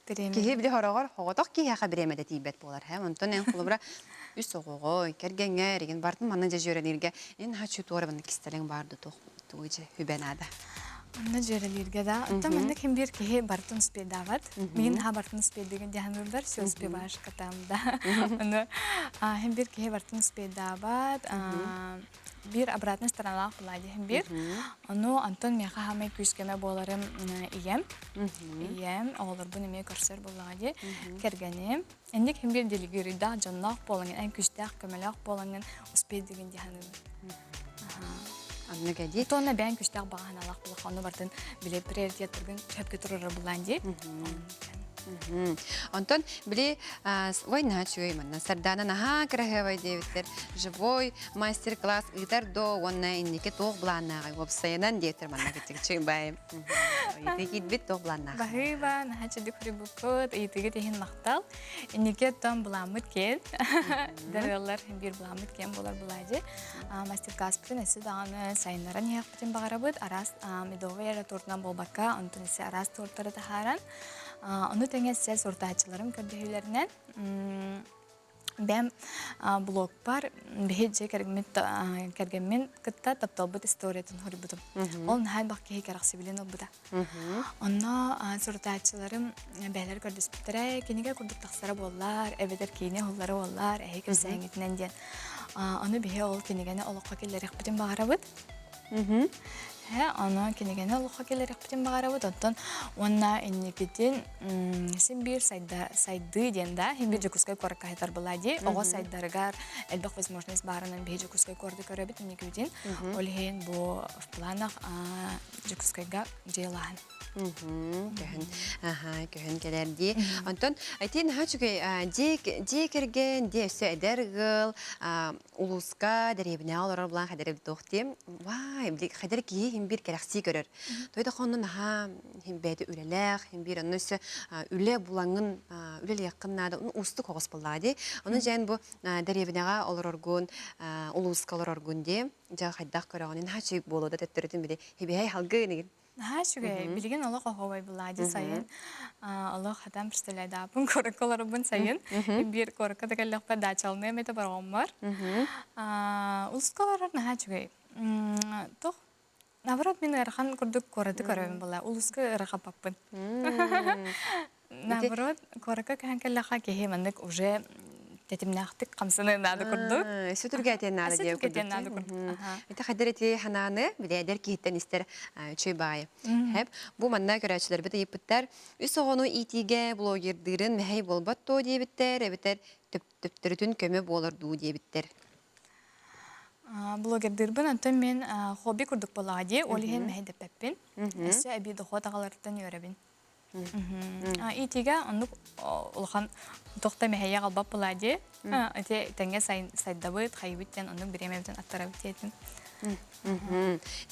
Киһи били хороҕор хоҕотох киһиэхэ бириэмэтэ тиийбэт буолар һэ. Онтон эн холобура үс оҕоҕо, кэргэҥҥэ эригин бартын манна дьэ дьүөрэлииргэ эн хаччы туора манна кистэлэҥ баар да туох тугу дьэ хүбэ наада. Онно дьүөрэлииргэ да. Оттон маннык хим биир киһи барытын успейдаабат. Мин наһаа барытын успейдыгын диэн саныыллар, все успеваешь котам да. Ону хим биир киһи барытын успейдаабат. Биир обратная стороналаах была диэн биир. Ону Антон миэхэ хаамай күүс-көмө буоларым ийэм. Ийэм, оҕолорбун эмиэ көрсөр буоллаҕа дии. Кэргэним. Инник хим биир делегируйдаах дьонноох буолаҥын, эн күүстээх көмөлөөх буолаҥын успейдыгын дии саныыбын. Анна кэдии. Туонна бэйэҥ күстээх баҕаһыналаах булаха ону бартын били приоритеттаргын сөпкө турарар булаан дии. Онтон били ой наһаа үчүгэй манна Сардаана наһаа кыраһыабай диэбиттэр живой мастер-класс ыытар до уонна инники туох былааннааҕый уопсайынан диэттэр манна киччик бай ыйытыы киирбит туох былааннаах Баһыыба наһаа чэдик хурибуппут ыйытыгыт иһин махтал инники оттон былааммыт киэн дарыаллар биир былааммыт киэн буолар былаадьы мастер-класспытын өссө даҕаны сайыннаран иһиэхпитин баҕарабыт. Араас медовый эрэ тортунан буолбакка, онтон өссө араас тортары таһааран, ону тэҥэ өссө сурутааччыларым көрдөһүүлэринэн. Бэм блогпар биһи дьиэ кэргэммин кытта тапталбыт историятын хоруйбутум. Ол наһаа элбэх киһи кэрэхсибилин ылбыта. Онно сурутааччыларым бэйэлэр көрдөспүттэрэ, кинигэ курдук тахсара буоллар, эбэтэр киинэ уһуллара буоллар, эһи кэпсээҥҥитинэн диэн. Ону биһи ол кинигэни олоххо киллэриэхпитин баҕарабыт. Ону кинигэни олоххо киллэриэхпитин баҕарабыт. Оттон уонна инникитин син биир сайдыы диэн да, син биир Дьокуускай куоракка сытар была дии. Оҕо сайдарыгар элбэх возможность баарынан биһи Дьокуускай куораты көрөбүт инникибитин. Ол иһин бу в планах Дьокуускайга дьиэлаһан. Көһөн, аха, көһөн кэлэр дии. Онтон ити наһаа үчүгэй дьиэ кэргэн, дьиэ өссө эдэр ыал, улууска, дэриэбинэҕэ олорор булан хадэр эбит туох дии. Вай, хадэр киһи хин биир кэрэхсии көрөр. Той да хонно наһаа хин бэйэтэ үлэлээх, хин биир онно өссө үлэ булаҥын, үлэлиэххин наада, уустук оҕус буоллаҕа дии. Ону дьээн бу дэриэбинэҕэ олороргун, улууска олороргун дии. Дьэ хайдах көрөҕүн, наһаа үчүгэй буолуо да төттөрүтүн били хибиһэй халгы инигин. Наһаа үчүгэй. Билигин олох оһуобай былаадьы сайын. Олох хатан представляйдааппын куоракка олоробун сайын. Биир куоракка да кэллэхпэ даачалыныам этэ барҕоммор. Улуска олорор наһаа үчүгэй. Туох наоборот мин ыарахан курдук куораты көрөбүн була. Улуска ыарахаппаппын. Наоборот, куоракка көһөн кэллэххэ киһи маннык уже тэтимнээхтик хамсаныы наада курдук. Сүтүргээтиэн наада диye курдук. наада курдук. Ити хайдар ити ханааны билээдэр киһиттэн истэр үчүй баайы. Хэп бу манна көрөөччүлэрбит ыйыппыттар. Үс оҕону иитиигэ блогердыырын мэһэй буолбат дуо диэбиттэр, эбэтэр төптөрүтүн көмө буолар дуу диэбиттэр. Блогердыырбын онтон мин хобби курдук буоллаҕа дии, ол иһин мэһэйдэппэппин. Өссө эбии дохуот аҕаларыттан үөрэбин. Итигэ оннук улахан тохто мэһэйэ аҕалбат буолаа дии. Ити тэҥҥэ сайдабыт, хайыбыт диэн оннук бириэмэбитин аттарабыт диэтим.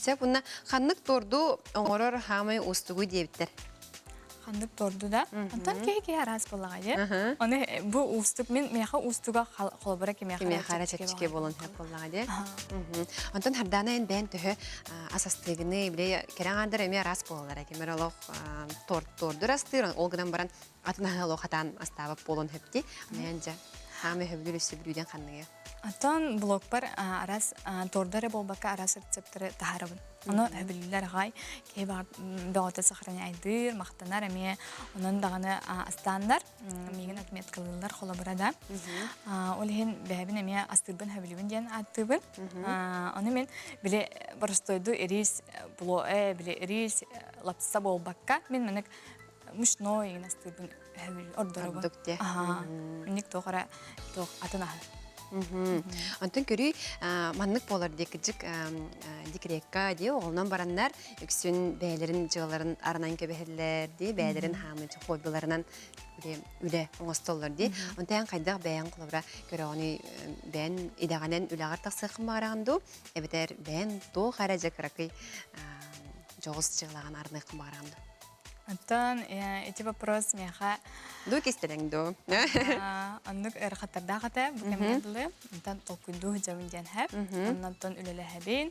Сөп уонна ханнык торду оҥорор хаамай уустугуй диэбиттэр. Ханнык торду да. Онтон киһи киһи араас буоллаҕа дии. Ону бу уустук мин миэхэ уустуга холобура кимиэхэ Кимиэхэ эрэ чэпчэки буолан сөп буоллаҕа дии. Онтон Хардаана эн бэйэн төһө ас астыыгыный, били кэрэ аҥаардар эмиэ араас буолаллара. Ким эрэ олох торт тордур астыыр, ол гынан баран атын аһы олох хатаан астаабат буолуон сөп дии. Онон дьэ, хаам өһөбүлүр өссө бүлүүдэн ханныгы? Оттон блогпар араас торду эрэ буолбакка араас рецептары таһаарабын. Ону өһөбүлүүллэр аҕай киһи бөҕөтө сохраняйдыыр, махтанар эмиэ онон даҕаны астааннар миигин отметкалыыллар холобура да. Ол иһин бэйэбин эмиэ астыырбын сөбүлүүбүн диэн ааттыыбын. Ону мин били боростуойду рис булуо били рис лапса буолбакка мин маннык мучной игин астыырбын ордоробун. Ордук дии. Минник туох эрэ туох атын аһы. Онтон көрүй маннык буолар дии кыдьык декрекка дии оҕолонон бараннар үксүн бэйэлэрин дьыаларын арынан кэбиһэллэр дии бэйэлэрин хаамыычы хоббиларынан үлэ оҥостоллор дии. Онтон эн хайдах бэйэҥ холобура көрөҕүнүй бэйэн идэҕинэн үлэҕэр тахсыаххын баҕараҕын дуу эбэтэр бэйэн туох эрэ дьэ кыракый дьоҕус дьыалаҕын арыныаххын баҕараҕын дуу? Оттон ити вопрос миэхэ Дуу кистэлэҥ дуу? Оннук ыарахаттардаах этэ бу кэмҥэ дылы. Онтон толкуйдуу сылдьабын диэн хэп. Оннонтон үлэлэһэбин,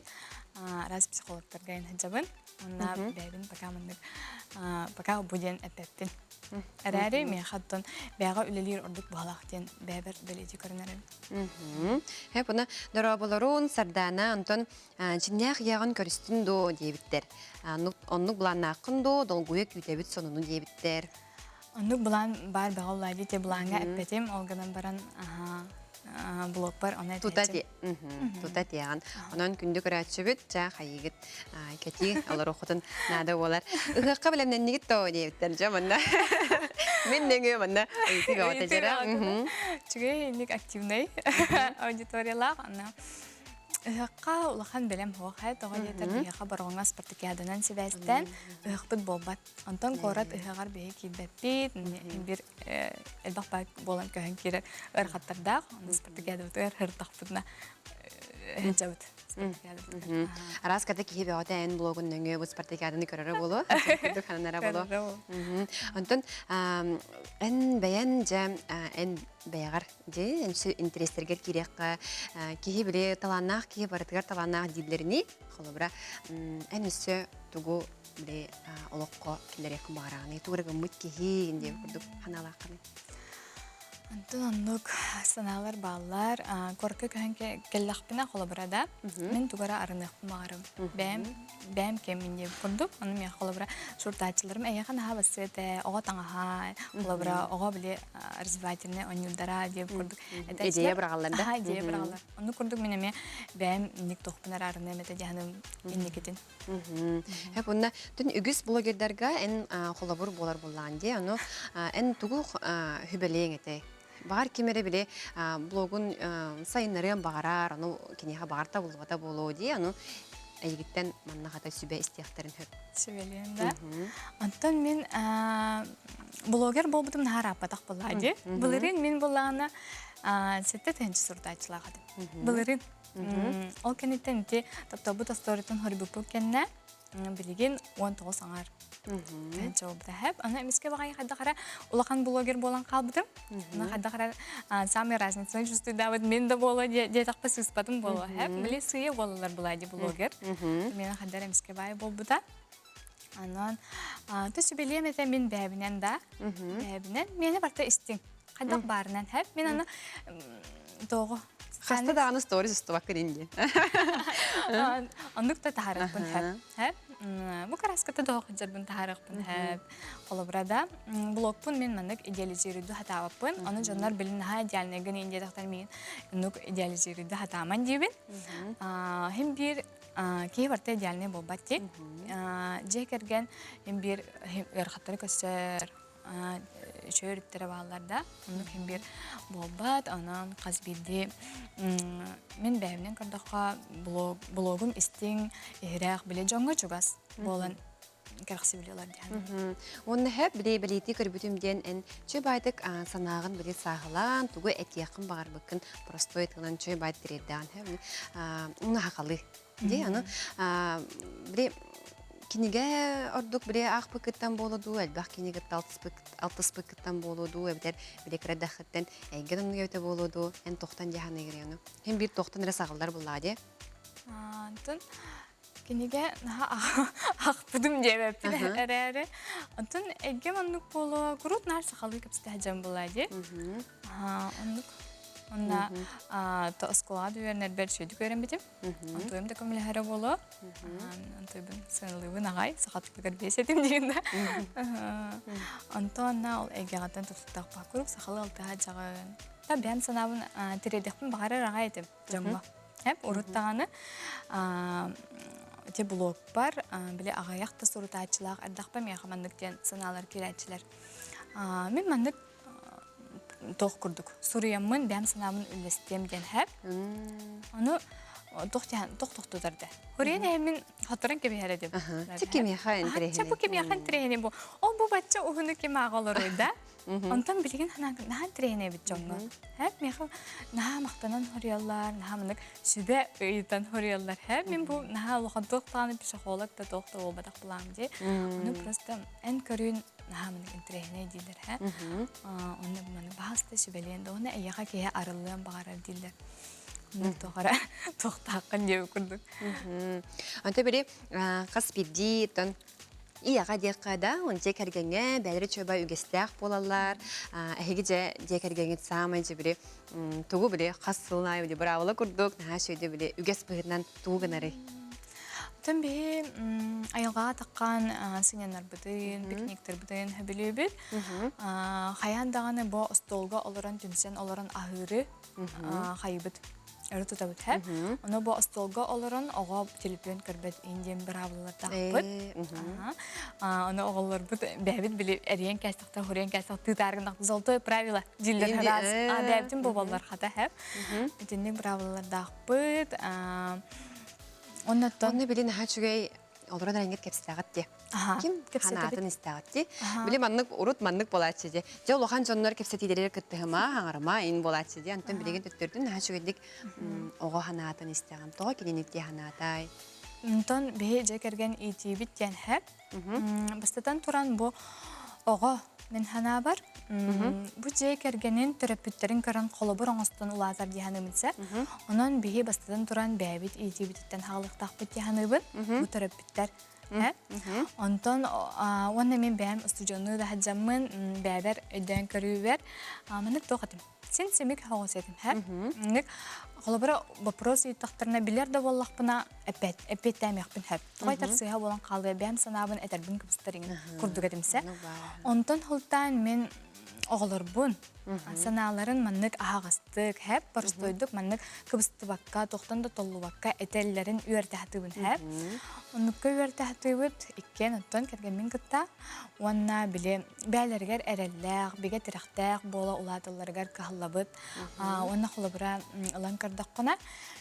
араас психологтарга сылдьабын. Онно бэйэбин пока маннык пока бу диэн эппэппин. Эрээри миэхэ оттон бэйэҕэ үлэлиир ордук баҕалаах диэн бэйэбэр бэлиэтии көрүнэрим. Хэп уна дорооболорун Сардаана онтон дьиҥнээх ийэҕин көрүстүн дуо диэбиттэр. Оннук былааннааххын дуо, долгуйа күүтэбит сонуну диэбиттэр. Оннук былаан баар бөҕө улаадьы те былааҥҥа эппэтим, ол гынан баран блогпар ону Тута тута тиэҕин. Онон күндү көрөөччүбүт, чаа хайыгыт кэтии олоруоххутун наада буолар. Ыһыахха бэлэмнэннигит тоо диэбиттэр дьэ манна. Мин нөҥүө манна ыйытыы бөҕөтө дьэрэ. Үчүгэй инник активнай аудиториялаах. Аны Ыһыахха улахан бэлэм суох ээ, тоҕо диэтэр биһиэхэ Бороҕоҥҥо спартакиаданан сибээстээн ыһыахпыт буолбат. Онтон куорат ыһыаҕар биһи киирбэппит, биир элбэх баай буолан көһөн киирэр ыарахаттардаах, онно спартакиадабытыгар сырыттахпытына сылдьабыт. Араас ката киһи бөҕөтө эн блогун нөҥүө бу спартакиаданы көрөрө буолуо, курдук хананара буолуо. Онтон эн бэйэн дьэ эн бэйэҕэр Дьэ, интэриэстэргэр киириэххэ, киһи били талааннаах киһи барытыгар талааннаах дииллэринии, холобура, эн өссө тугу били олоххо киллэриэххин баҕараҕыный, тугу эрэ гыммыт киһи диэн курдук санаалааххыный? Онтон оннук санаалар бааллар. Куоракка көһөн кэллэхпинэ холобура да, мин тугу эрэ арыныахпын баҕарым. Бэйэм бэйэм кэммин диэбит курдук. Ону миэхэ холобура сурутааччыларым эйиэхэ наһаа бассыа этэ, оҕо таҥаһа, холобура оҕо били развивательный оонньуурдара диэбит курдук. Идея быраҕаллар да? Аха, идея быраҕаллар. Оннук курдук мин эмиэ бэйэм инник туохпун эрэ арыныам этэ диэханым инникитин. Хэп уонна түн үгүс блогердарга эн холобур буолар буллаан дии. Ону эн тугу хүбэлиэҥ этэй? Баҕар ким эрэ били блогун сайыннарыан баҕарар, ону киниэхэ баҕар табыллыбата буолуо дии. Ону эйигиттэн манна хата сүбэ истиэхтэрин сөп. Сүбэлиэм да. Онтон мин блогер буолбутум наһаа ырааппатах буоллаа дии. Былырыын мин буллаҕына 7 тыһыынча сурутааччылаах этим. Былырыын Ол кэнниттэн ити тапталбыт остуоруйатын хоруйбуппут кэннэ билигин 19 аҥар тыһыынча буолбута хэп. Аны эмискэ баҕайы хайдах эрэ улахан блогер буолан хаалбытым. Аны хайдах эрэ самый разницаны чувствуйдаабыт мин да буолуо диэтэхпэ сыыспатым буолуо хэп. Били сыыйа буолаллар була ди блогер. Миэнэ хайдах эрэ эмискэ баай буолбута. Онон то сүбэлиэм этэ мин бэйэбинэн да. Бэйэбинэн миэнэ барта истиҥ. Хайдах баарынан хэп. Мин аны тоҕо Хаста даҕаны сторис устубаккын инди. Оннук да таһаарыахпын хэп. Хэп. Бу краската тоҕо сылдьарбын таһаарыахпын хэп. Холобура да, блогпун мин маннык идеализируйду хатаабаппын. Ону дьоннор билин наһаа идеальный гын индиэтахтар миин оннук идеализируйду хатааман диибин. Хим биир киһи барыта идеальный буолбат дии. Дьиэ кэргэн хим биир ыарахаттары көрсөр, үчүгэй өрүттэрэ бааллар да оннук иһин биир буолбат онон хас биирдии мин бэйэбинэн көрдөххө блогум истиҥ иһирэх били дьоҥҥо чугас буолан кэрэхсибили ылар диэн Уонна хэп били бэлиэтии көрбүтүм диэн эн чөй баайдык санааҕын били сааһылаан тугу этиэххин баҕарбыккын простой тылынан чөй баайд тириэрдэҕин хэп уна хахалы Дии, аны били кинигэ ордук били аахпыккыттан буолуо дуу, элбэх кинигэ алтыспыккыттан буолуо дуу, эбэтэр били кыра дахыттан эйгэн оннуга эбитэ буолуо дуу, эн тохтон дьаһан ыгырыану. Һин биир тохтон эрэ саҕаллар буллаа дии. Антон кинигэ наһаа ахпытым диэбэппин эрээри. Онтон эйгэм оннук буолуо, курут наар сахалыы кэпсэтэ дьон буолаа дии. Оннук. Онна оскуолаҕа да үөрэнэрбэр үчүгэйдик үөрэммитим. Онтуйум да көмөлөһөрө буолуо. Онтуйбун сыаналыыбын аҕай, саха тылыгар биэс этим диэн да. Онтон ол эйгэҕиттэн тутуктаах куруук сахалыы алтыһа дьаҕын. Та бэйэм санаабын тириэрдиэхпин баҕарар аҕай этим дьоҥҥо. Эп урут даҕаны ити блогпар били аҕыйах да сурутааччылаах эрдэхпэ миэхэ маннык диэн санаалар киирээччилэр. Мин маннык туох курдук суруйаммын бэйэм санаабын үллэстиэм диэн хэп. Ону туох туох тохтутар да. Хуриен эһэммин хоторон кэбиһэр этим. Чэ кимиэхэ интэриэһинэй. Чэ бу кимиэхэ интэриэһинэй бу. Ол бу бачча уһуну ким ааҕа олоруй да. Онтон билигин наһаа интэриэһинэй эбит дьоҥҥо. Хэп миэхэ наһаа махтанан хоруйаллар, наһаа маннык сүбэ ыйытан хоруйаллар. Хэп мин бу наһаа улахан туох даҕаны психолог да туох да буолбатах булаам дии. Ону просто эн көрүүн наһаа маннык интэриэһинэй дииллэр һэ. Онно маны баһаста сүбэлиэн да уонна эйиэхэ киһи арыллыан баҕарар дииллэр. Оннук туох эрэ туохтааххын диэбит курдук. Онто били хас биирдии тон ийэҕэ диэххэ да, он дьиэ кэргэҥҥэ бэйэлэрэ чөбө үгэстээх буолаллар. Эһиги дьэ дьиэ кэргэҥҥит саамай дьэ били тугу били хас сылын аайы били быраабыла курдук наһаа үчүгэйдик били үгэс быһыытынан тугу гынарый? Оттон биһи айылҕаҕа таххан сынньанарбытын, пикниктарбытын сөбүлүүбүт. Хайаан даҕаны бу остуолга олорон түмсэн олорон аһыыры хайыбыт өрө тутабыт һэ. Ону бу остуолга олорон оҕо телефон көрбөт ин диэн быраабылалардаахпыт. Ону оҕолорбут бэйэбит били эрийэн кээстэхтэ, хуруйан кээстэхтэ тыытааргынах золотое правило дииллэр хараас. Бэйэбитин буолаллар хата һэ. Итинник быраабылалардаахпыт. Оннуттан Онно били наһаа үчүгэй олорон эрэҥҥит кэпсэтэҕит дии. Ким санаатын истэҕит дии. Били маннык урут маннык буолааччы дии. Дьэ улахан дьоннор кэпсэтиилэригэр кыттыһыма, хаҥарыма ин буолааччы дии. Онтон билигин төттөрүтүн наһаа үчүгэйдик оҕо санаатын истэҕин. Тоҕо кинини дии санаатай? Онтон биһи дьэ кэргэн иитиибит диэн хэп. Бастатан туран бу оҕо мин санаабар бу дьиэ кэргэнин төрөппүттэрин көрөн холобур оҥостон улаатар дии саныыбын сэ. Онон биһи бастатан туран бэйэбит иитиибититтэн хаалыахтаахпыт дии саныыбын. Бу төрөппүттэр. Онтон уонна мин бэйэм устудьуоннуу да сылдьаммын бэйэбэр өйдөөн көрүүбэр маннык туох этим син симик соҕус этим һэ холобура вопрос ыйыттахтарына билэр да буоллахпына эппэт эппиэттээмиэхпин сөп тоҕо этэр сыыһа буолан хаалыа бэйэм санаабын этэрбин кыбыстар иҥин курдук этимсэ онтон сылтаан мин оҕолорбун санааларын маннык аһаҕастык һэп боростуойдук маннык кыбыстыбакка туохтан да толлубакка этэллэрин үөрэтэ сатыыбын һэп оннукка үөрэтэ сатыыбыт иккиэн оттон кэргэммин кытта уонна били бээлэригэр эрэллээх бигэ тирэхтээх буола улааталларыгар кыһаллабыт уонна холобура ылан көрдөххүнэ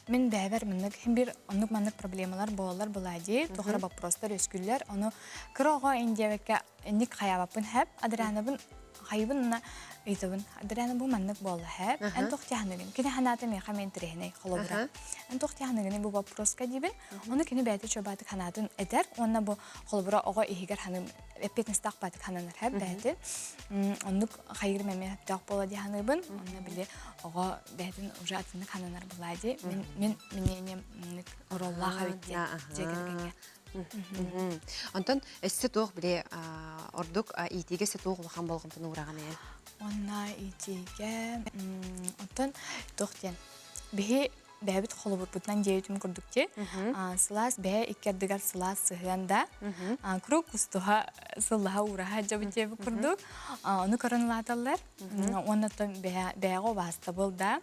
мин бэйэбэр маннык биир оннук маннык проблемалар буолаллар буолаа дии туох эрэ вопростар үөскүүллэр ону кыра оҕо индиэбэккэ инник хайаабаппын хэп Адрианабын хайыбын уна ыйытабын Адриана бу маннык буолла хэп эн туох тиһаныгын кини ханаата миэхэ мен интэриэһинэй холобура эн туох тиһаныгын бу вопроска диибин ону кини бэйэтэ чуобаатык ханаатын этэр уонна бу холобура оҕо иһигэр ханым эппиэтинэстээх баатык хананар хэп бэйэтин оннук хайыырым эмиэ сөптөөх буола дии саныыбын онно били оҕо бэйэтин уже атыннык хананар буолаа дии мин мин мнением оруоллаах эбит диэн дьиэ кэргэҥҥэ Онтон өссө туох били ордук иитиигэ өссө туох улахан болҕомтону уураҕын эн? Уонна иитиигэ оттон туох диэн биһи бэйэбит холобурбутунан диэбитим курдук дии сылаас бэйэ икки ардыгар сылаас сыһыан да куруук кустуһа сыллаһа уураһа дьабыт диэбит курдук ону көрөн улааталлар уонна оттон бэйэҕэ убаастабыл да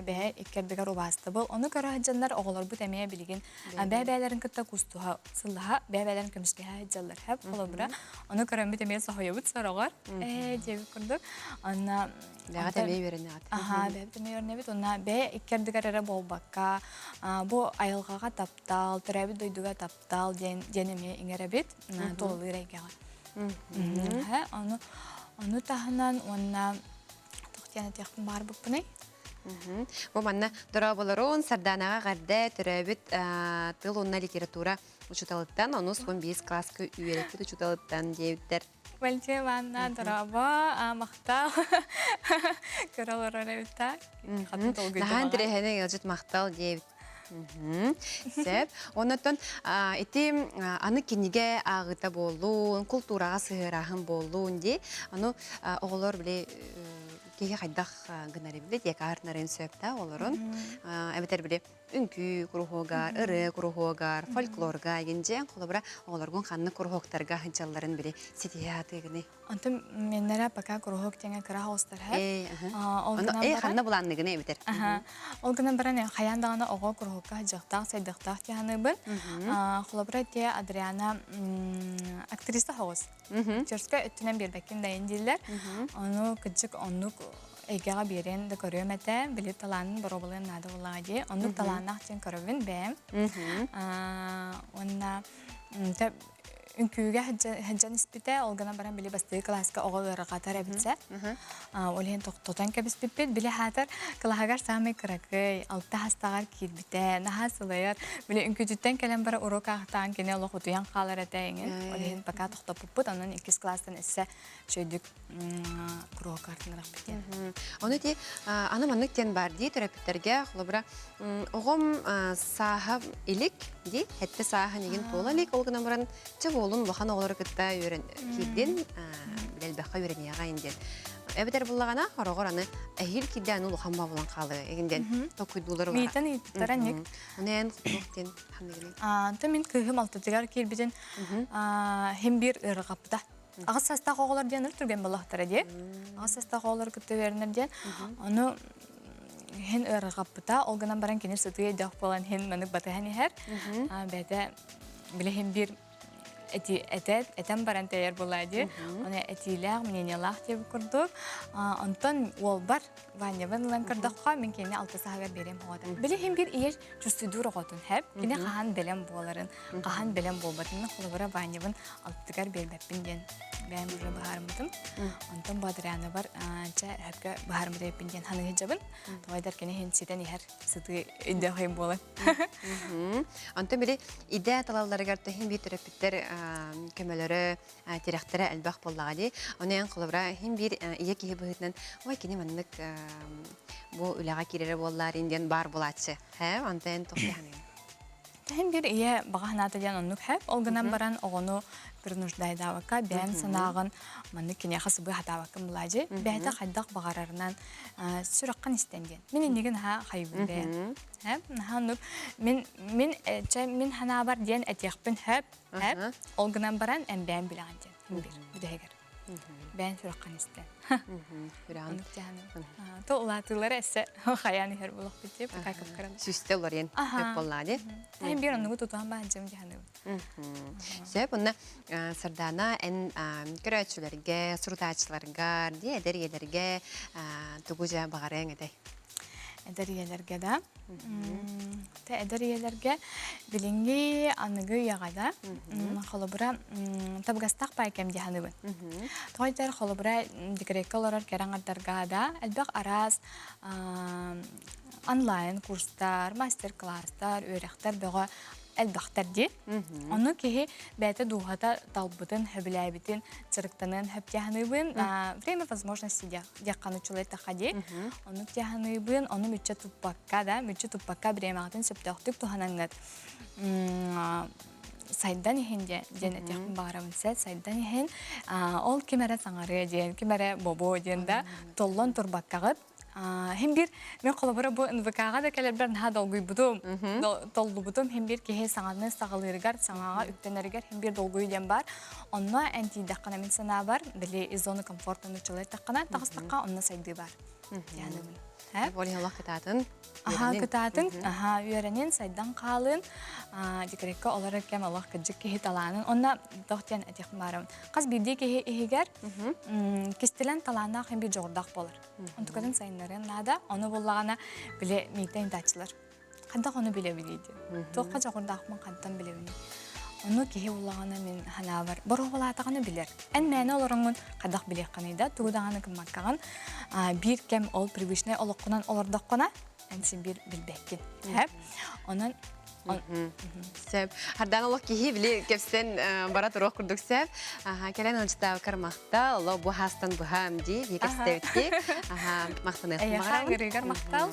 бэйэ икки ардыгар убаастабыл ону көрө сылдьаннар оҕолорбут эмиэ билигин бэйэ-бэйэлэрин кытта кустуһа сыллаһа бэйэ-бэйэлэрин көмүскэһэ сылдьаллар хэп холобура ону көрөммүт эмиэ соһуйабыт сороҕор ээ диэбит курдук онно Бэҕэ эмиэ үөрэнэҕит. Аха, бэйэбит эмиэ үөрэнэбит. Уонна бэйэ икки ардыгар эрэ буолбакка, бу айылҕаҕа таптал, төрөөбүт дойдуга таптал диэн диэн эмиэ иҥэрэбит тулалыыр эйгэҕэ. Ону ону таһынан уонна туох диэн этиэхпин баҕарбыппыный? Бу манна дорооболорун Сардаанаҕа эҕэрдэ төрөөбүт тыл уонна литература учууталыттан, онус 15 кылааска үөрэппит учууталыттан диэбиттэр. Валентина Ивановна, дорообо, махтал. Көрө олорор эбит Хатын долгуйдум. Наһаа интэриэһинэй ыалдьыт махтал диэбит. Сөп. Оннотон ити аны кинигэ ааҕыыта буоллун, култуураҕа сыһыарааһын буоллун дии. Аны оҕолор били киһи хайдах гынар эбит диэки аарнарын сөп да олорун. Эбэтэр били үҥкүү куруһуогар, ырыа куруһуогар, фольклорга дьиҥ холобура оҕолоргун ханнык куруһуоктарга сылдьалларын били ситиһэ сатыыгыный? Онтон меннere пока куруһуок диэҥэ кыра хоустар Ээ, Э, ханна булаанныгын эбитер? Ол гынан баран хайаан даҕаны оҕо куруһуокка сылдьыахтаах, сайдыахтаах дии саныыбын. Холобура те Адриана актриса хоҕус. Актерскай өттүнэн биэрбэккин дайын дииллэр. Ону кырдьык оннук эйгэҕэ биэриэн да көрүөм этэ. Били талаанын боруобалыан наада буоллаҕа дии. Оннук талааннаах диэн көрөбүн бэйэм. Уонна үҥкүүгэ сылдьан испитэ, ол гынан баран били бастакы кылааска оҕо ыарырҕатар эбитсэ. Ол иһин тохтотон кэбиспиппит. Били хаатар кылааһыгар саамай кыракый, алта хастаҕар киирбитэ, наһаа сылайар. Били үҥкүүтүттэн кэлэн бара уруок аахтаан кини олох утуйан хаалар этэ иҥин. Ол иһин пока тохтоппуппут, онон иккис кылаастан өссө үчүгэйдик куруок артынарахпыт диэн. Ону ити аны маннык диэн баар дии төрөппүттэргэ холобура оҕом сааһа илик дии хэттэ сааһын игин туола илик ол гынан баран чэ буолун улахан оҕолору кытта үөрэн киирдин билэлбэххэ үөрэниэҕэ диэн эбэтэр буллаҕына хороҕор аны эһиил киирдэ аны улахан баҕалан хаалыа игин диэн толкуйдуулар бар. Миитэн ыйыттара ник. Ону эн туох диэн ханныгыный? Антон мин кыыһым алтытыгар киирбитин хим биир ыарырҕаппыта. Аҕыс саастаах оҕолор диэн өр түргэн буоллахтара дии. Аҕыс саастаах оҕолор кытта үөрэнэр диэн. Ону иһин ыарырҕаппыта. Ол гынан баран кини сытыы өйдөөх буолан иһин маннык батыһан иһэр. Бэйэтэ билиһин биир эти этэ этэн баран тэйэр буолаа дии. Оны этиилээх, мнениелаах диэбит курдук. Онтон уолбар Ванябын ылан көрдөххө, мин кинини алта саһыгар биэриэм оҕото. Билиһин биир ийэ чувствуйдуур оҕотун хэп. Кини хаһан бэлэм буоларын, хаһан бэлэм буолбатын холобура Ванябын алтыгар биэрбэппин диэн бэйэм уже быһаарыммытым. Онтон Бадрянабар чэ хөпкө быһаарыммыт эбиппин диэн ханыһыдьабын. Тоҕойдар кини иһин ситэн иһэр сытыы өйдөөх буолан. Онтон били идэ талалларыгар төһүн биир төрөппүттэр көмөлөрө тирэхтэрэ элбэх буоллаҕа дии. Ону эн холобура иһин биир ийэ киһи быһыытынан ой кини маннык бу үлэҕэ киирэрэ буоллаар диэн баар буолааччы. Һэ, онтон эн туох диэхиний? Тэһин бир ийэ баҕа санаата диэн оннук хэп. Ол гынан баран оҕону принуждайдаабакка, бэйэм санааҕын маннык киниэхэ сыбыы хатаабаккын булаадьы. Бэйэтэ хайдах баҕарарынан сүрэххин истэн диэн. Мин иннигин наһаа хайыбын бэйэм. Хэп, наһаа оннук мин мин чэ мин санаабар диэн этиэхпин хэп, хэп. Ол гынан баран эн бэйэм билэҕин диэн. Бир бүтэһигэр. Бэйэн сүрэххин истэн. Үрэҕин. То улаатыылара эссе хайаан иһэр булахпыт диye пока кыпкыран. Сүстэ олорен көп боллаа ди. Тайм бир оннугу тутуһан баанчым дьаһаныбын. Сөп, онна Сардана эн көрөөччүлэргэ, сурутааччыларга, ди эдэр ийэлэргэ тугу дьэ баҕарыаҥ этэй? Эдэр ийэлэргэ да. Тэ эдэр ийэлэргэ билиҥҥи аныгы үйэҕэ да холобура табыгастаах баай кэм дьаһаныбын. Тоҕо этэр холобура декреккэ олорор кэрэ аҥардарга да элбэх араас онлайн курстар, мастер-класстар, үөрэхтэр бөҕө элбэхтэр дии. Ону киһи бэйэтэ дууһата талбытын, сөбүлээбитин, дьарыктаныан сөп дьаһаныыбын. Время возможности диэхханы чулай дии. Ону дьаһаныыбын, ону мүччэ туппакка да, мүччэ туппакка бириэмэҕитин сөптөөхтүк туһанаҥҥыт сайдан иһин диэн этиэхпин баҕарабын сет сайдан иһин ол ким эрэ саҥарыа диэн ким эрэ бобуо диэн да толлон турбаккаҕыт Хим бир мен холобура бу НВК-ҕа да кэлэрбэр наһаа долгуйбутум, толлубутум хим бир киһи саҥаны саҕалыырыгар, саҥаҕа үктэнэригэр хим бир долгуйуу диэн бар. Онно эн тиийдэххинэ мин санаабар, били из зоны комфорта нуччалай таххына, таҕыстахха онно сайдыы бар. Дианыбын. Ол олох кытаатын. Аха кытаатын, аха үөрэнин, сайдан хаалын, декрекка олорор кэм олох кыдьык киһи талаанын. Онно тох диэн этих баарым. Хас биирдии киһи иһигэр кистэлэн талааннаах хим бир дьоҕурдаах буолар. Онтукатын сайыннарыан наада. Ону буллаҕына били мийтэн ытааччылар. Хайдах ону билэбиний диэн. Туохха дьоҕурдаахпын хантан билэбиний. Ону киһи буллаҕына мин ханаабар боруобалаатаҕына билэр. Эн мээнэ олороҥҥун хайдах билиэххиний да, тугу даҕаны гыммаккаҕын биир кэм ол привычнай олоххунан олордоххуна эн син биир билбэккин. Онон Сөп. Хардаан олох киһи били кэпсэн бара туруох курдук сөп. Кэлэн ылдьытаабыкар махтал, оло бу хаастан быһаам дии, бии кэпсэбитти. Аха, махтаныахпын Эйэхэ баҕарабын. ыҥырыыгар махтал.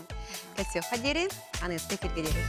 Кэсиэххэ диэри, аныгыска эфиргэ диэри.